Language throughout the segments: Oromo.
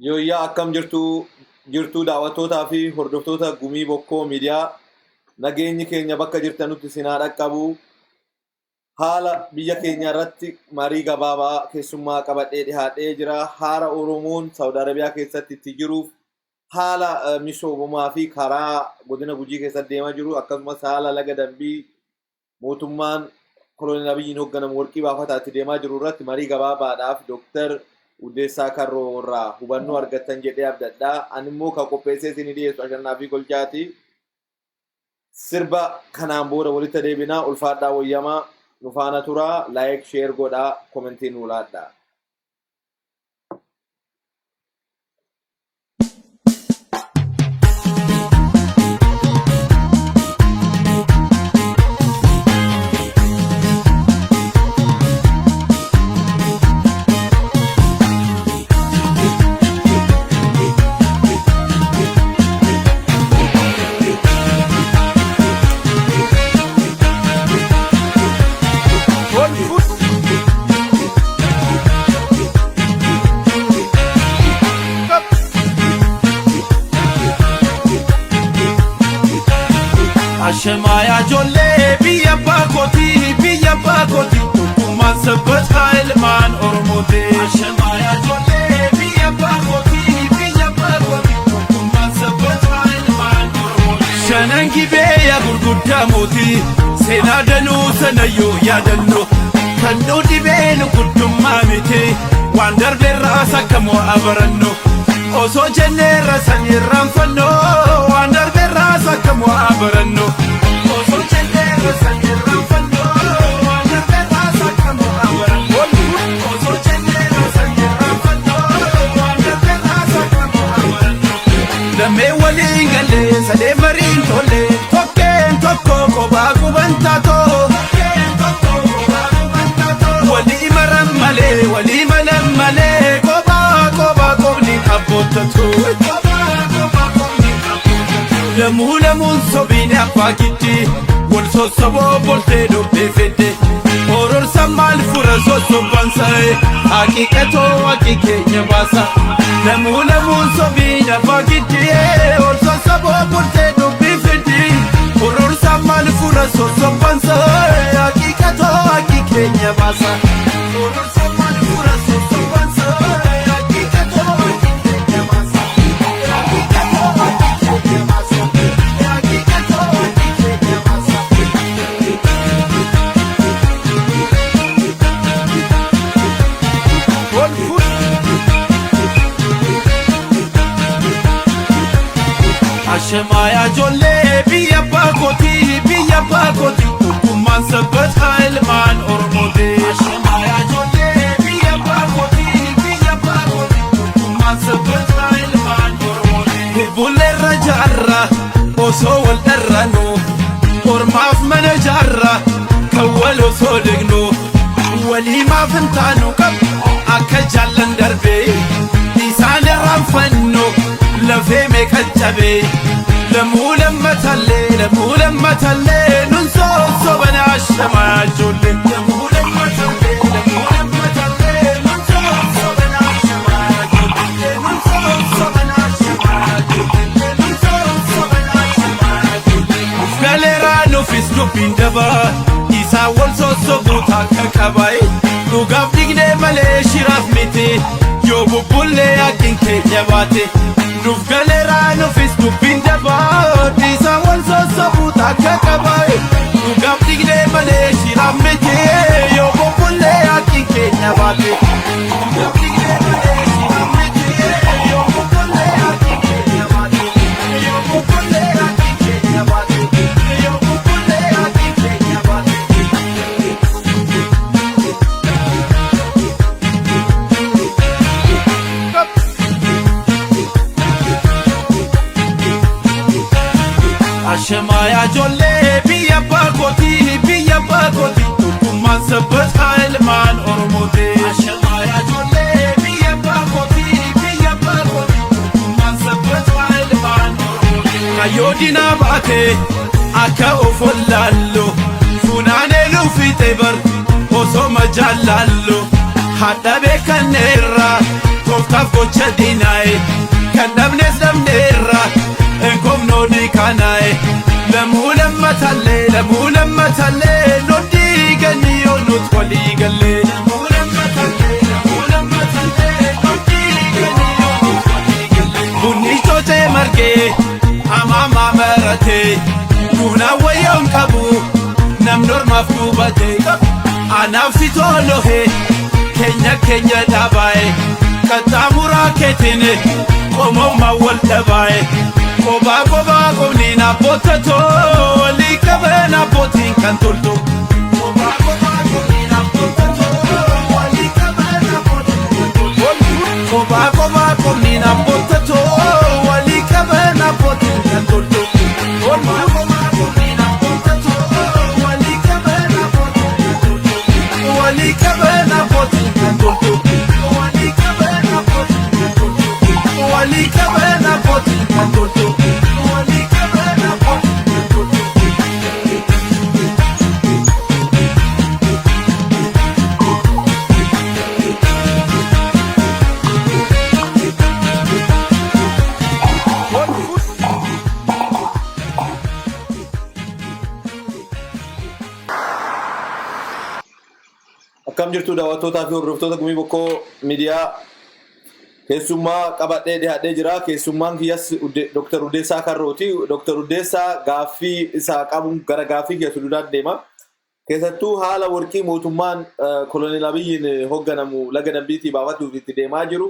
Yooyyaa akkam jirtu jirtuu daawwattootaa fi hordoftoota Gumii Bokkoo Miidiyaa nageenyi keenya bakka jirtanutti isin haa dhaqqabu. Haala biyya keenya irratti marii gabaabaa keessummaa qabadhee dhihaadhee jira. Haala Oromoon Saawud Arabiyaa keessatti itti jiruuf haala misoomaa fi karaa godina Gujii keessatti deemaa jiru akkasumas haala laga dambii mootummaan koloneel Abiyyiin hoogganamu warqii baafataa itti deemaa jiru irratti marii gabaabaadhaaf Dooktar Uddeessaa Karroo irraa hubannoo argattan jedhee abdadha. Ani immoo kan qopheessee isinii dhiyeessu Ashannaa fi Golchaati. Sirba kanaan booda walitti deebinaa ulfaadhaa wayyamaa nu faana turaa like share godhaa komentii nuu laadhaa. Ashamaa ijoollee biyya abbaa kootii biyya abbaa kootii tokkummaan sabbataa ilmaan Oromooti. Ashamaa ijoollee biyya abbaa kootii biyya abbaa kootii tokkummaan sabbataa ilmaan Oromooti. Shanan gibee yaa gurguddaa mootii seenaa danuu sanayyuu yaadannoo kan nu dhibee nu guddummaa miti waan darbeerraas akka mo'a barannu osoo jenneerra san irraanfannoo waan darbeerraas akka mo'a barannu osoo jenneerra san irraanfannoo waan darbeerraas akka mo'a barannu osoo jenneerra san irraanfannoo waan darbeerraas akka mo'a barannu. Lamee waliin galee sadee mariin tole tokkeen tokko kophaa quban taatoo. Walii maran malee walii malan malee kophaa kophaa qobni abboottatu. Lamuu lamuun sobiin abbaa giddi wal sossoboo boltee dhobbee fedde. Hororsa maal fura sossobban sa'e haqiiqatoo haqi keenya baasa. Lamuu lamuun sobiin abbaa giddi wal sossoboo boltee dhobbee fedde. Hororsa maal fura sossobban sa'e haqiiqatoo haqi keenya baasa. Hororsa maal fura sossobban sa'e haqiiqatoo haqi keenya baasa. Haqiiqatoo haqi keenya baasa. Haqiiqatoo haqi keenya baasa. Ashamaa ijoollee biyya abbaa kootii biyya abbaa kootii tokkummaan sabbataa ilmaan Oromooti. Ashamaa ijoollee biyya abbaa kootii biyya abbaa kootii tokkummaan sabbataa ilmaan Oromooti. Bubbulleerra jaarra osoo wal dharranu ormaaf mana jaarra kan wal osoo dignu walii maaf hin taanu qabu akka jaallan darbee isaan irraanfannu lafee meeqa cabee lamuu lammatallee lamuu lammatallee nun sossoban ashamaa ijoollee. Lamuu lammatallee lamuu lammatallee nun sossoban ashamaa ijoollee. Nun sossoban ashamaa ijoollee. Nun sossoban ashamaa ijoollee. Galeeraa nuufis dubbiin dabaa isaa wal sossobuu takka qabae dhugaaf dhignee malee shiraaf miti yoo bubbullee haqin keenya baate nuuf galeeraa nuufis dubbiin dabaa isaa wal sossobuu takka qabae dhugaaf dhignee malee shiraaf miti yoo bubbullee haqin keenya baate. Dhugaaf dhignee malee shiraaf miti yoo bubbullee haqin keenya baate. Yoo bubbullee haqin keenya baate. Yoo bubbullee haqin keenya baate. Ashamaa ijoollee biyya abbaa kootii biyya abbaa kootii tokkummaan sabbataa ilmaan Oromooti. Ashamaa ijoollee biyya abbaa kootii biyya abbaa kootii tokkummaan sabbataa ilmaan Oromooti. Kayyoo dinaa baate akka of wallaallu funaanee nuufite bar osoma jaallallu hadha beekanneerra tooftaaf gocha diinaa'e kan dhabnes dhabneerra enkomnooni kaanaa'e lamuu lammatallee lamuu lammatallee lodii ganii yoo nut walii gallee. Lamuu lammatallee lamuu lammatallee lodii ganii yoo nut walii gallee. Bunni coocee margee amaamaa maratee duuna wayyoon qabu namni ormaaf duubate anaaf si tolohe keenya keenya dhaabaaye qaxxaamuraa keetiin qomommaa wal dhabaaye qobaa qobaa qobniin abboota tolii qaban abbootiin kan toltu. Qobaa qobaa qobniin abboota tolii qaban abbootiin kan toltu. Qobaa qobaa qobniin abboota walii qaban abbootiin kan toltu. Qobaa qobaa qobniin abboota walii qaban abbootiin kan toltu. Walii qaban abbootiin kan toltu. Walii qaban abbootiin kan toltu. Walii qaban abbootiin kan toltu. Walii qaban abbootiin kan toltu. Akkam jirtu daawwattootaa fi hordoftoota Gumii Bokkoo Miidiyaa? Keessummaa qabadhee dhiyaadhee jira. Keessummaan kiyyas Dr. Uddeessaa Karrooti. Dr. Uddeessaa gaaffii isaa qabuun gara gaaffii kiyya suduudhaan deema. Keessattuu haala warqii mootummaan Koloneel Abiyyiin hoogganamu laga Dambiitii baafatuuf itti deemaa jiru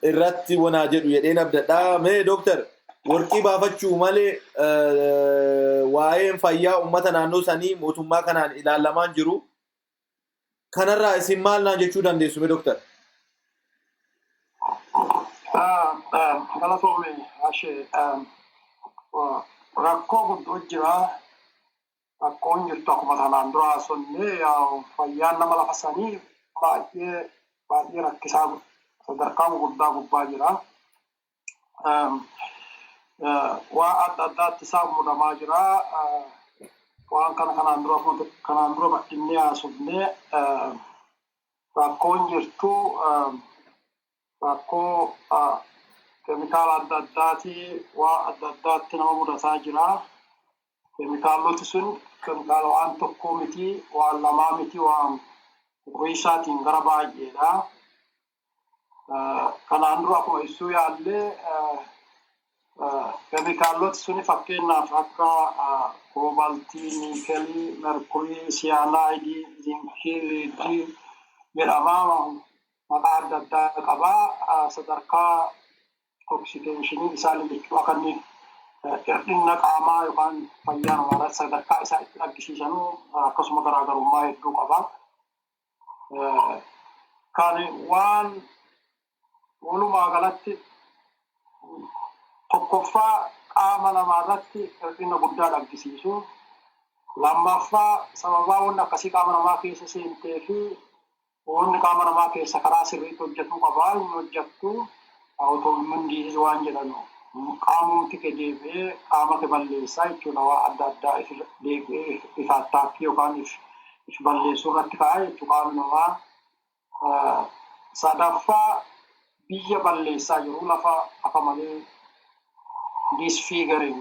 irratti wanaa jedhu jedheen abdadha. Mee Dooktar, warqii baafachuu malee waa'een fayyaa uummata naannoo sanii mootummaa kanaan ilaalamaan jiru. Kanarraa isin maal naan jechuu dandeessu mee, Dooktar? Galatoome Ashee, rakkoo guddoo jira. Rakkoon jirtu akkuma kanaan dura haasofne fayyaan nama lafa sanii baay'ee baay'ee rakkisaa sadarkaa gurguddaa gubbaa jira. Waa adda addaatti isaa mudamaa jira. Waan kana kanaan dura bal'innee haasofne. Rakkoon jirtu rakkoo keemikaala adda addaati, waa adda addaatti nama mudataa jira. Keemikaaloti sun keemikaala waan tokkoo miti, waan lamaa miti, waan isaatiin gara baay'eedha. Kanaan dura akkuma ibsuu yaallee, keemikaaloti suni fakkeenyaaf akka koobaltii, niikelii, merkurii, siyaanaayidii, zinkii, liidii jedhama, maqaa adda addaa qabaa. Sadarkaa oxidation isaanii jechuu akka inni hir'ina qaamaa yookaan fayyaa namaa irratti sadarkaa isaa itti argisiisanuu akkasuma garaagarummaa hedduu qaba. Kan waan walumaa galatti tokkoffaa qaama namaa irratti hir'ina guddaa argisiisu. Lammaffaa, sababaa wanni akkasii qaama namaa keessa seentee fi wanni qaama namaa keessa karaa sirriitti hojjetuu qabaa hin hojjettu, autoimmune disease waan jedhamu, qaamumti kee deebi'ee qaama kee balleessaa jechuudha, waa adda addaa deebi'ee if attack yookaan if balleessuu irratti ka'a jechuudha qaamni namaa. Sadaffaa, biyya balleessaa jiru, lafa akka malee disfiguring,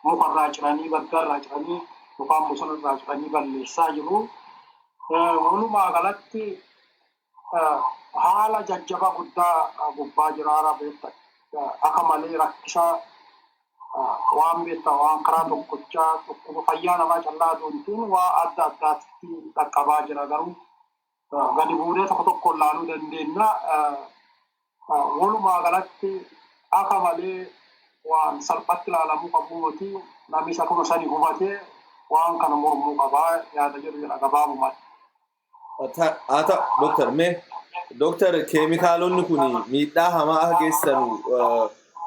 mukarraa ciranii, baddaarraa ciranii yookaan bosonarraa ciranii balleessaa jiru. Walumaa galatti haala jajjaba guddaa gubbaa jiraara beekta, akka malee rakkisaa waan beekta, waan karaa tokkochaa dhukkuba fayyaa namaa callaa doontiin waa adda addaatti dhaqqabaa jira, garuu gadi buunee tokko tokkoon laaluu dandeenya. Walumaa galatti akka malee waan salphatti ilaalamuu qabu miti, namnis akkuma sani hubatee waan kana mormuu qabaa yaada jedhu jedha gabaabumatti. Haa ta'u, Dooktar, mee Dooktar, keemikaalonni kun miidhaa hamaa akka geessanu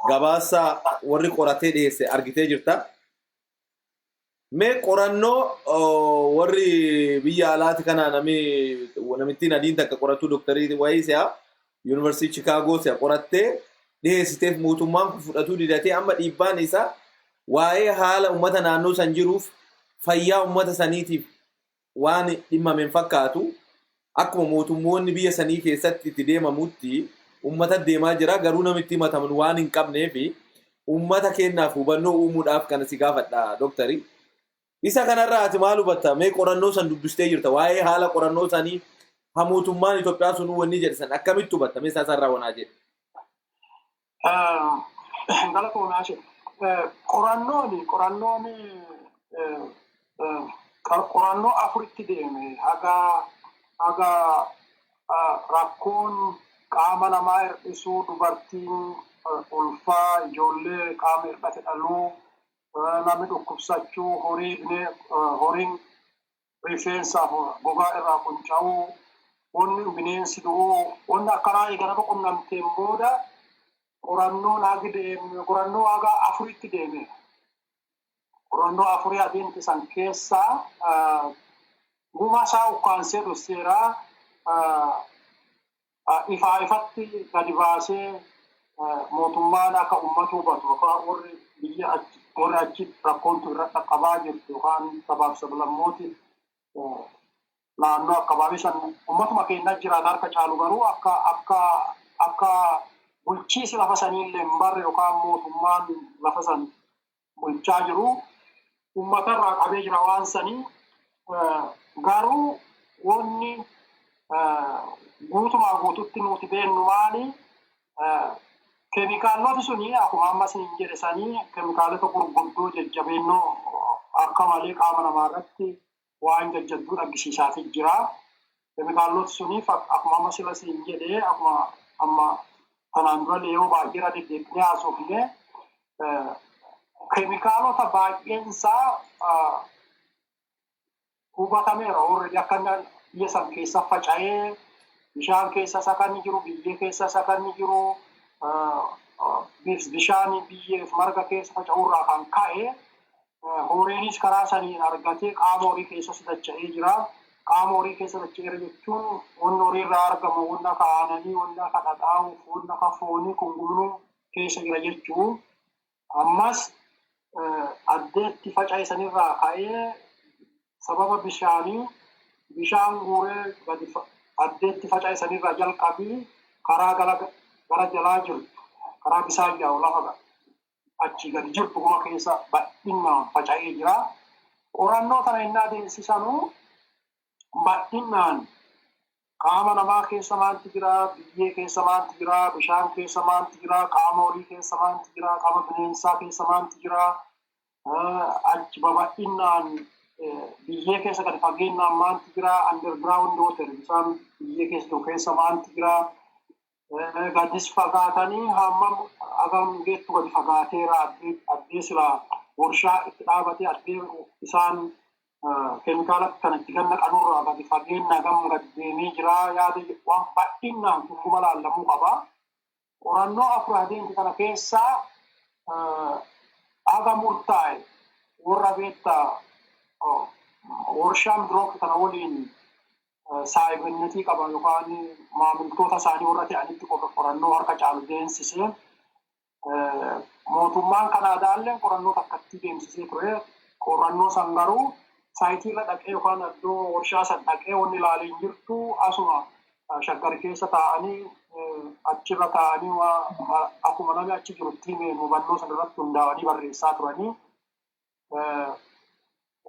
gabaasa warri qoratee dhiyeesse argitee jirta. Mee qorannoo warri biyya alaati kana namittiin adiin takka qorattuu dooktarii wayii si'a Yuunivarsiitii Chikaagoo si'a qorattee Dhiheessiteef mootummaan kun fudhatuu didatee amma dhiibbaan isaa waa'ee haala uummata naannoo san jiruuf fayyaa uummata saniitiif waan dhimmame hin fakkaatu. Akkuma mootummoonni biyya sanii keessatti itti deemamutti uummata deemaa jira, garuu namitti himataman waan hin qabneef uummata keenyaaf hubannoo uumuudhaaf kana si gaafadha, doktari. Isa kanarraa ati maal hubatta? Mee qorannoo san dubbistee jirta. Waa'ee haala qorannoo sanii ha mootummaan Itoophiyaa sunuu wanni jedhe san akkamitti hubatta? Mee isaan raawwanaa jedhe. Galatoomaa jedhu. Qorannoon qorannoo afuritti deeme haga rakkoon qaama namaa hir'isuu, dubartiin ulfaa ijoollee qaama hir'ate dhaluu, namni dhukkubsachuu, horiin rifeensaaf gogaa irraa qunca'uu, wanni bineensi du'uu, wanni akkanaa eega nama qunnamteen booda qorannoon hagi deeme qorannoo haga afuritti deeme. Qorannoo afurii adeemsisan keessaa guma isaa ukkaansee dhosseera, ifaa ifatti gadi baasee mootummaan akka uummata hubatu yookaan warri biyya warri achi rakkoontu irra qaqqabaa jirtu yookaan sabaaf sablammooti naannoo akkabaabii san uummatuma keenya jiraata harka caalu, garuu akka bulchiisi lafa saniillee hin barre yookaan mootummaan lafa san bulchaa jiru uummatarraa qabee jira waan sanii. Garuu wanni guutumaa guututti nuti beennu maali? Keemikaalota suni akkuma amma isin jedhe sanii keemikaalota gurguddoo jajjabeennoo akka malee qaama namaa irratti waan jajjabduu dhaggisiisaatii jira. Keemikaalota suni akkuma amma sila isin jedhe, akkuma amma kanaan dura yeroo baay'ee irra deddeebinee haasofne, keemikaalota baay'een isaa hubatameera. Already akka biyya san keessa faca'ee bishaan keessa isa kan jiru, biyyee keessa isa kan jiru, bishaan biyyeef marga keessa faca'uurraa kan ka'e horiinis karaa saniin argatee qaama horii keessa dacha'ee jira. Qaama horii keessa dacha'eera jechuun wanni horii irraa argamu, wanni akka aananii, wanni akka dhadhaa, wanni akka foonii kun gumnuu keessa jira jechuu. Ammas addeetti faca'e sanirraa ka'ee sababa bishaanii bishaan guuree gadi addeetti faca'e sanirraa jalqabii karaa gara jalaa jirtu, karaa bisaan yaa'u, lafa achii gadi jirtu guma keessa bal'inaan faca'ee jira. Qorannoo kana inni adeemsisanuu bal'inaan qaama namaa keessa maaltu jira, biyyee keessa maaltu jira, bishaan keessa maaltu jira, qaama horii keessa maaltu jira, qaama bineensaa keessa maaltu jira, achi babal'inaan biyyee keessa gadi fageenyaan maaltu jira, underground water, bishaan biyyee keessa jiru keessa maaltu jira, gadis fagaatanii hammam hagam geettu gadi fagaateera addee silaa warshaa itti dhaabatee, addee isaan keemikaala kana itti ganna qanurraa gadi fageenya hagam gadi deemee jira yaada waan bal'inaan kun laallamuu qaba. Qorannoo afur adeemsa kana keessaa haga murtaa'e warra beektaa warshaan biroo kana waliin saayibannetii qaban yookaan maamiltoota isaanii warra ta'anitti qorannoo harka caalu deemsisee, mootummaan Kanaadaallee qorannoo takkatti deemsisee ture. Qorannoo san garuu saayitii irra dhaqee yookaan iddoo warshaa san dhaqee wanni ilaalee hin jirtu, asuma Shaggar keessa taa'anii achirra taa'anii akkuma namni achi jirutti hubannoo san irratti hundaa'anii barreessaa turanii.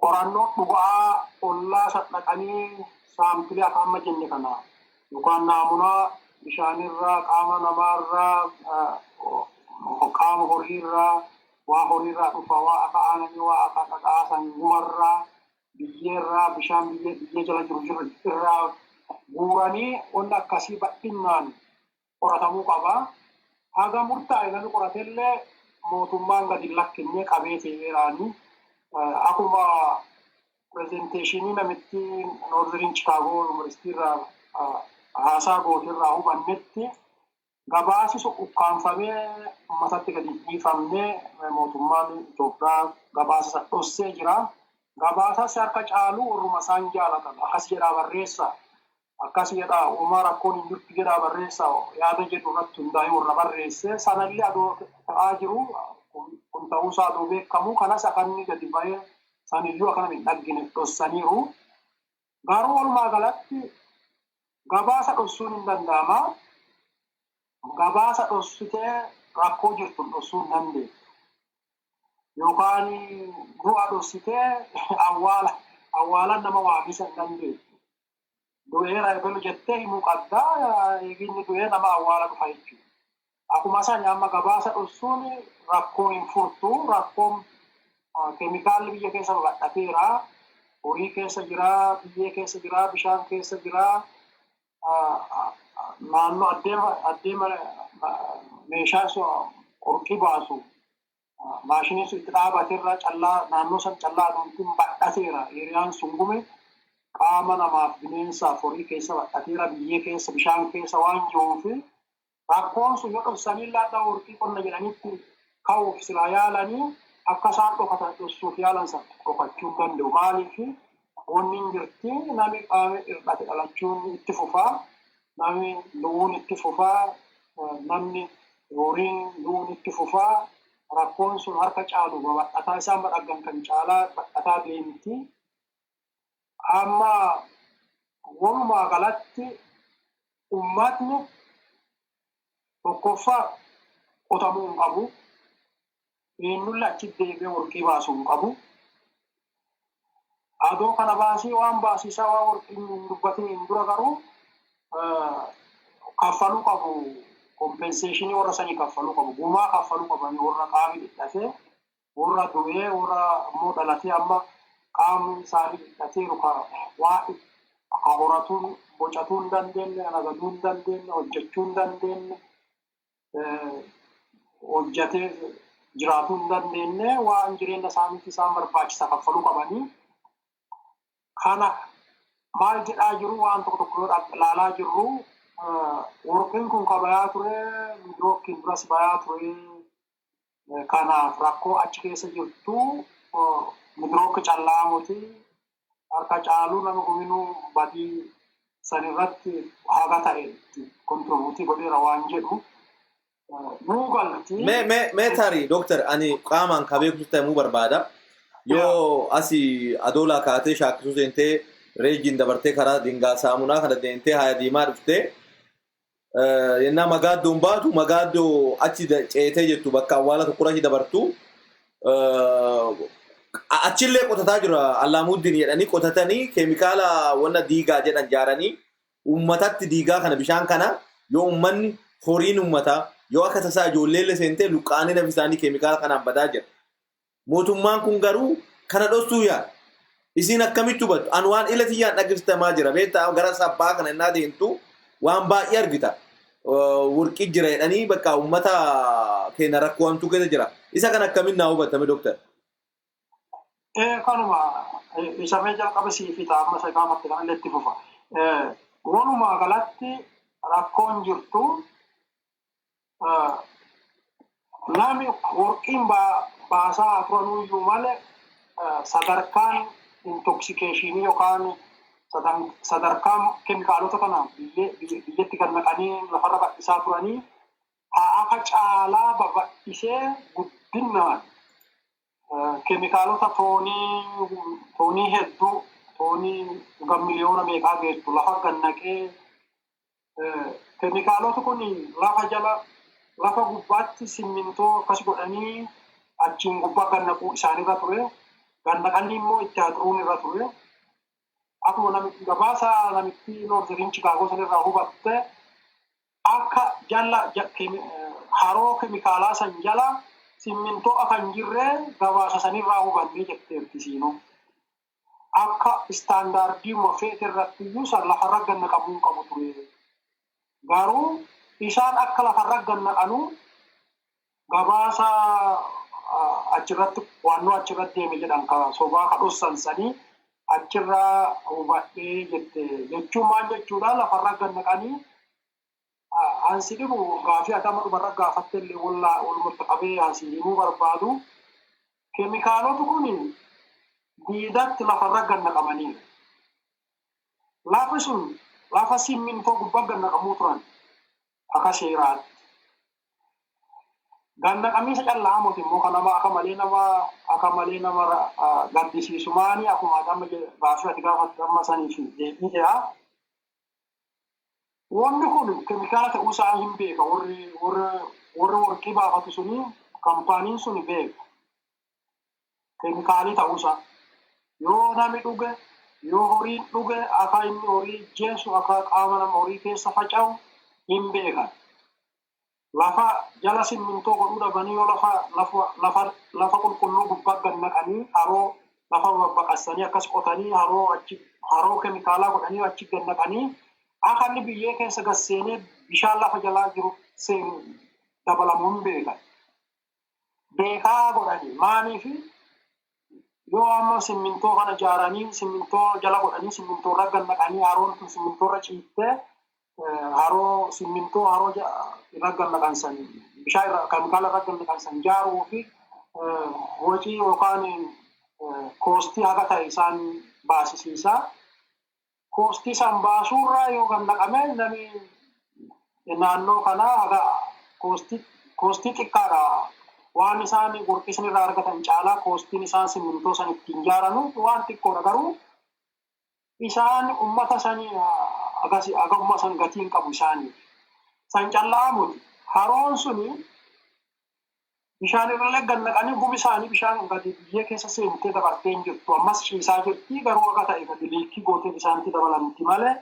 Qorannoo dhugaa ollaa san dhaqanii saampilii akka amma jenne kana yookaan naamunaa bishaanirraa, qaama namaarraa, qaama horiirraa, waa horiirraa dhufa, waa akka aananii, waa akka dhadhaa sangumarraa, biyyeerraa, bishaan biyyee biyyee jala jiru irraa guuranii wanni akkasii bal'inaan qoratamuu qaba. Haga murtaa'e namni qoratellee mootummaan gadi hin lakkinne qabee ta'eeraani. Akkuma presentation namitti Northern Chicago University irraa haasaa gootirraa hubannetti, gabaasi sun ukkaanfamee uummatatti gadi dhiifamnee mootummaan Itoophiyaa gabaasa sana dhossee jira. Gabaasas harka caalu warruma isaan jaalatan akkas jedhaa barreessa. Akkas jedhaa, uumaa rakkoon hin jirtu jedhaa barreessaa yaada jedhu irratti hundaa'ee warra barreesse sanallee adoo ta'aa jiru, kun ta'uusaa adoo beekamu, kanas akka inni gadi ba'ee saniyyuu akka namni hin dhaggine dhossaniiru. Garuu walumaa galatti gabaasa dhossuun hin danda'ama. Gabaasa dhossitee rakkoo jirtu dhossuu hin dandeettu. Yookaan du'a dhossitee awwaalan nama waamisa hin dandeettu. Du'eera ebelu jettee himuu qabdaa, eeginni du'ee nama awwaala dhufa jechuudha. Akkuma san amma gabaasa dhossuun rakkoo hin furtu. Rakkoon keemikaalli biyya keessa babal'ateera. Horii keessa jira, biyyee keessa jira, bishaan keessa jira. Naannoo addeema meeshaa qorqii baasu maashiniin sun itti dhaabateerra callaa, naannoo san callaa aduuntiin badhateera. Eeriyaan sun gume qaama namaaf, bineensaaf, horii keessa badhateera, biyyee keessa, bishaan keessa waan jiruuf, rakkoon sun yoo dhoksanii laadhaa warqii qonna jedhanitti ka'uuf silaa yaalanii, akka isaan dhokatan dhoksuuf yaalan san dhokachuu hin danda'u. Maaliif? Wanni hin jirti, namni qaama hir'ate dhalachuun itti fufaa, namni du'uun itti fufaa, namni horiin du'uun itti fufaa. Rakkoon sun harka caalu babal'ataa, isaan badhaggan kan caalaa bal'ataa deemti. Amma walumaa galatti ummatni tokkoffaa qotamuu hin qabu. Eenyullee achi deebi'ee warqii baasuu hin qabu. Adoo kana baasii waan baasiisaa waan warqiin hin dubbatiniin dura garuu kaffaluu qabu. Compensation warra sanii kaffaluu qabu. Gumaa kaffaluu qabanii warra qaamni dhidhatee, warra du'ee, warra immoo dhalatee amma qaamni isaanii dhidhateeru, ka waa ka horatuun bocatuu hin dandeenye, nagaduu hin dandeenye, hojjechuu hin dandeenye, hojjetee jiraatuu hin dandeenye, waan jireenya isaaniitti isaan barbaachisa kaffaluu qabanii. Kana maal jedhaa jiru, waan tokko tokko yoo ilaalaa jirru, warqiin kun ka bayaa ture, Midrockiin duras bayaa ture. Kanaaf rakkoo achi keessa jirtu Midroc callaa moti, harka caaluu nama guminuu badii sanirratti haga ta'e contribute godheera waan jedhu nuu galti. Mee tarii, dooktar, ani qaamaan ka beeku ta'uu barbaada. Yoo asii Adoolaa kaatee Shaakkisuu seentee, Reejiin dabartee, karaa Dingaa Saamunaa kana deemtee, Haya Diimaa dhuftee, yennaa Magaaddoon baatu, Magaaddoo achi ceetee jettu, bakka awwaala tokko achi dabartu, achillee qotataa jira. Allaamuddin jedhanii qotatanii keemikaala wanna diigaa jedhan jaaranii uummatatti diigaa kana, bishaan kana yoo uummanni, horiin uummataa, yoo akka tasaa ijoolleellee seentee luqqaanii nafi isaanii keemikaala kanaan badaa jira. Mootummaan kun garuu kana dhoksuu yaala. Isin akkamitti hubattu? An waan ila tiyyaan dhageessitamaa jira. Beektaa, gara sabbaa kana innaa deemtu waan baay'ee argita. Warqii jira jedhanii bakka uummata keenya rakkoo hamtuu keessa jira. Isa kana akkamiin naa hubattame, dooktar? Kanuma isa mee jalqaba sii fixa, amma isa gaafatte kanallee itti fufa. Walumaa galatti rakkoon jirtu, namni warqiin baasaa turanuyyuu malee, sadarkaan intoxication yookaan sadarkaan keemikaalota kana biyyatti gad naqanii lafarra bal'isaa turanii haa akka caalaa babal'isee guddinaan keemikaalota toonii hedduu, toonii miliyoona meeqaa geessu lafa gad naqee, keemikaalota kun lafa jala, lafa gubbaatti simmintoo akkas godhanii achiin gubbaa gad naquu isaanirra ture. Gad naqanii immoo itti haxuruun irra ture. Akkuma namitti gabaasa namitti Northern Chicago sanirraa hubatte, akka jala haroo keemikaalaa san jala simmintoo akka hin jirre gabaasa sanirraa hubannee jetteerti siinuu. Akka standard feete irratti iyyuu san lafarra gad naqamuu hin qabu ture. Garuu isaan akka lafarra gad naqanuu gabaasa achirratti qo'annoo achirratti deeme jedhan ka sobaa ka dhossan sanii achirraa hubadhee jette jechuun maal jechuudha? Lafarra gad naqanii ansi dhibu gaafii adama dhumarra gaafatte illee walumatti qabee ansi himuu barbaadu. Keemikaalota kun diidatti lafarra gad naqamaniiru. Lafi sun Lafa simmintoo gubbaa gad naqamuu turan akka seeraatti. Gad naqamiinsa callaa miti immoo kan nama akka malee nama akka malee nama gaddisiisu maani akkuma amma gaafii ati gaafatte amma sanii fi deebii ta'aa. Wanni kun keemikaala ta'uu isaa hin beeka, warri warqii baafatu suni, kaampaaniin suni beeka. Keemikaalii ta'uu isaa. Yoo namni dhuge, yoo horiin dhuge, akka inni horii jeessu, akka qaama nama horii keessa faca'u hin beekan. Lafa jala simmintoo godhuu dhabanii yoo lafa qulqulluu gubbaa gad naqanii, haroo lafa babbaqassanii akkas qotanii, haroo achi haroo keemikaalaa godhanii achi gad naqanii, akka inni biyyee keessa gad seenee bishaan lafa jalaa jiru seenu dabalamuu hin beekan. Beekaa godhanii maaliifi yoo amma simmintoo kana ijaaranii, simmintoo jala godhanii, simmintoo irra gad naqanii, haroon tun simmintoo irra ciittee, haroo simmintoo haroo irra gad naqan san, bishaan irra keemikaala irra gad naqan san ijaaruu fi hojii yookaan costii haga ta'e isaan baasisiisa. Costii san baasuurraa yoo gad naqame, namni naannoo kanaa haga costii xiqqaadha. Waan isaan warqii san irraa argatan caalaa costiin isaan simmintoo san ittiin ijaaranu waan xiqqoodha, garuu isaan ummata sanii haga umma san gatii hin qabu isaanii. San callaa muti. Haroon suni bishaan irrallee gad naqanii, gumi isaanii bishaan gadi biyyee keessa seentee dabartee hin jirtu. Ammas ciisaa jirti, garuu akka ta'e gadi leakii gootee bishaanitti dabalamti malee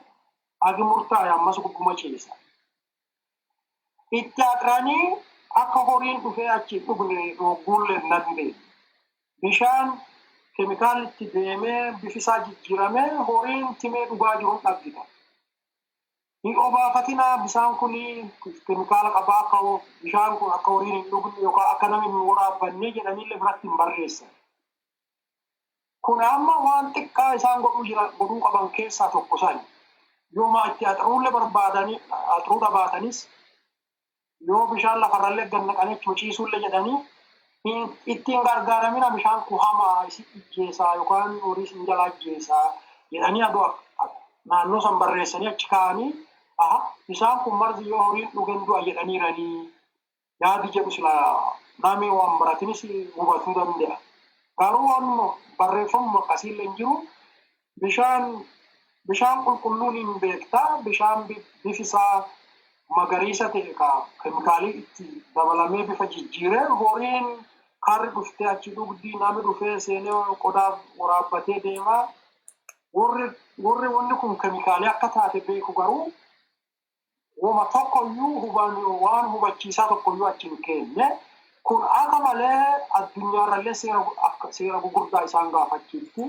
hagi murtaa'e ammas gubbuma ciisa. Itti aqranii akka horiin dhufee achi dhugne dhogguullee hin dandeenye. Bishaan keemikaalli itti deemee bifisaa jijjiiramee horiin timee dhugaa jiru hin dhaggita. Hin obaafatinaa, bishaan kun keemikaala qabaa, akka bishaan kun akka horiin hin dhugne yookaan akka namni hin waraabbanne jedhaniillee biratti hin barreessan. Kun amma waan xiqqaa isaan godhuu jira godhuu qaban keessaa tokko sani. Yooma itti axaruullee barbaadanii axaruu dhabaatanis, yoo bishaan lafarrallee gad naqanii achuma ciisuullee jedhanii ittiin gargaaramina, bishaan kun hamaa isin ijjeesaa yookaan horii isin jalaa ajjeesaa jedhanii aduu naannoo san barreessanii achi kaa'anii, aha, bishaan kun marzi, yoo horiin dhugen du'a jedhaniiranii yaadi jedhu sila namni waan baratinis hubatuu danda'a. Garuu waan barreeffamuma akkasiillee hin jiru. Bishaan qulqulluun hin beektaa, bishaan bifisaa magariisa ta'e ka keemikaalii itti dabalamee bifa jijjiiree, horiin karri dhuftee achi dhugdii, namni dhufee seenee qodaa waraabbatee deemaa. Warri wanni kun keemikaalii akka taate beeku garuu wama tokkoyyuu huban waan hubachiisaa tokkoyyuu achi hin kenne. Kun akka malee addunyaarrallee seera akka seera gugurdaa isaan gaafachiifti.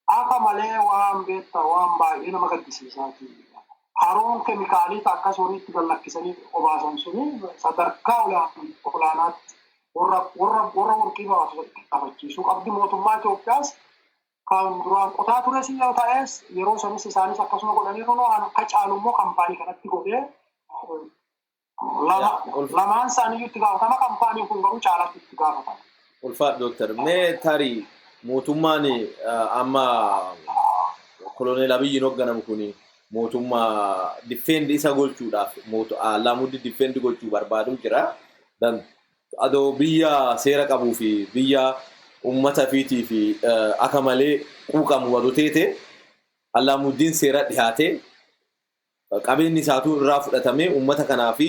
Akka malee waan beektaa waan baay'ee nama gaddisiisaati. Haroon keemikaalii akkas horiitti gad lakkisanii obaasan suni sadarkaa olaanaatti warra warqii baasu gaafachiisuu qabdi. Mootummaa Itoophiyaas kan duraan qotaa tures yoo ta'es, yeroo sanis isaanis akkasuma godhaniiru, akka caalu immoo kaampaanii kanatti godhee lamaan isaaniiyyuu itti gaafatama. Kaampaaniin kun garuu caalatti itti gaafatama. Ulfaat Dooktar, mee tarii mootummaan amma Koloneel Abiyyiin hoogganamu kun mootummaa defend isa gochuudhaaf Alaamuddin defend gochuu barbaadu jira. Adoo biyya seera qabuu fi biyya uummata fiitii fi akka malee quuqamu wadu teete, Alaamuddin seera dhiyaatee qabeenyi isaatuu irraa fudhatamee uummata kanaa fi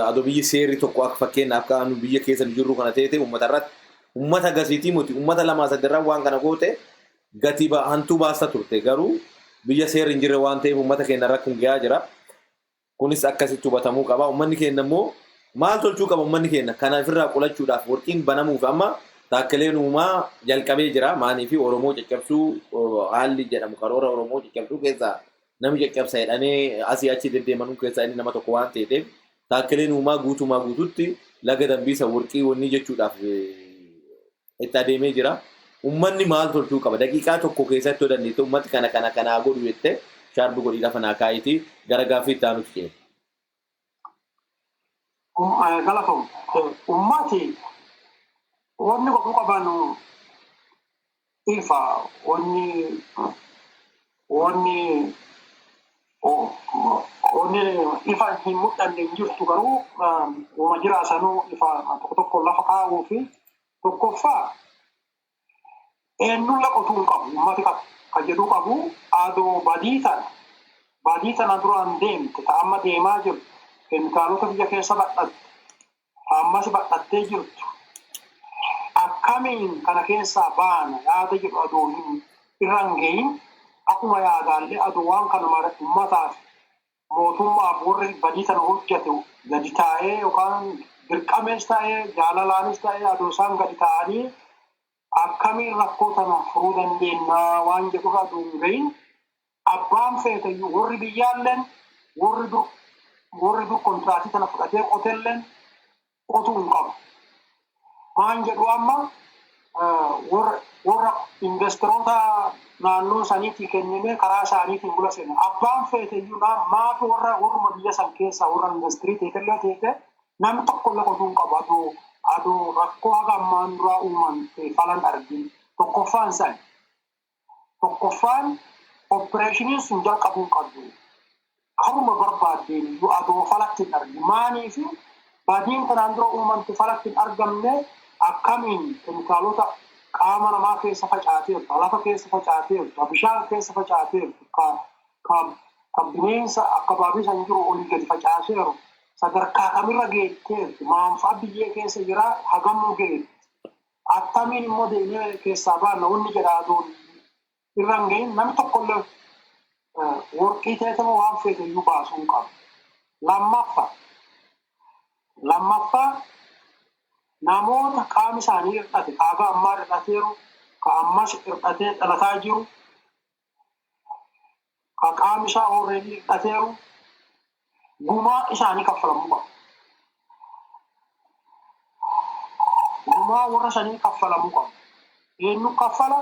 adoo biyyi seerri tokko akka fakkeenyaaf akka nu biyya keessa jirru kana teete, uummata irratti, uummata gasiitii muti, uummata lamaa sadirraa waan kana goote gatii hantuu baasta turte, garuu biyya seerri hin jirre waan ta'eef uummata keenya irra kun gahaa jira. Kunis akkasitti hubatamuu qaba. Uummanni keenya immoo maal tolchuu qaba, uummanni keenya kana ofirraa qolachuudhaaf? Warqiin banamuuf amma Taakkaleen Uumaa jalqabee jira. Maanii fi Oromoo caccabsuu haalli jedhamu, karoora Oromoo caccabsuu keessaa namni caccabsa jedhamee asii achi deddeemanuu keessaa inni nama tokko waan ta'eef, Taakkaleen Uumaa guutumaa guututti laga Dambiisa warqii wanni jechuudhaaf itti adeemee jira. Uummanni maal tolchuu qaba? Daqiiqaa tokko keessatti yoo dandeette, uummati kana kana kanaa godhu jettee sharp godhii lafa naa kaa'itii gara gaaffii itti aanutti ceena. Galatoom. Uummati wanni godhuu qaban ifa. Wanni Wanni ifa hin mul'anne hin jirtu, garuu uuma jiraasanuu ifa tokko tokko lafa kaa'uu fi tokkoffaa eenyuun laqotuu hin qabu, uummati ka jedhu qabu. Adoo badii tana duraan deemte, ta amma deemaa jirtu, keemikaalota biyya keessa badhatte, ta ammas badhattee jirtu, akkamiin kana keessaa baana yaada jedhu adoo hin irra hin gahin, akkuma yaadaallee adoo waan kana mara uummataaf mootummaaf warri badii kana hojjete gadi taa'ee, yookaan dirqamees ta'ee jaalalaanis ta'ee, adoo isaan gadi taa'anii akkamiin rakkoo tana furuu dandeenya waan jedhurra adoo hin gahin, abbaan feeteyyuu, warri biyyaalleen, warri dur kontiraatii tana fudhatee qotelleen qotuu hin qabu. Maan jedhu, amma warra investoroota naannoo saniitii kennine karaa isaaniitiin bula seena. Abbaan feeteyyuu maafi warruma biyya san keessaa warra industirii teetellee teete, namni tokko illee qotuu hin qabu adoo rakkoo haga ammaan duraa uumamte falan argin. Tokkoffaan san. Tokkoffaan operation sun jalqabuu hin qabdu. Karuma barbaaddeen iyyuu adoo falatti hin argin. Maaniifi badiin kanaan dura uumamte falatti hin argamne, akkamiin keemikaalota qaama namaa keessa facaateertu, lafa keessa facaateertu, bishaan keessa facaateertu, ka bineensa akka baabii san jiru olii gadi facaaseeru sadarkaa kamirra geetteertu, maanfaa biyyee keessa jira, hagamuu geetti. Attamiin immoo deemee keessaa baana wanni jedha adoon irra hin gahin, namni tokkollee worqii teetama waan feete iyyuu baasuu hin qabu. Lammaffaa, namoota qaami isaanii hir'ate, ka haga ammaa hir'ateeru, ka ammas hir'atee dhalataa jiru, ka qaami isaa already hir'ateeru, gumaa isaanii kaffalamuu qaba. Gumaa warra sanii kaffalamuu qaba. Eenyu kaffala?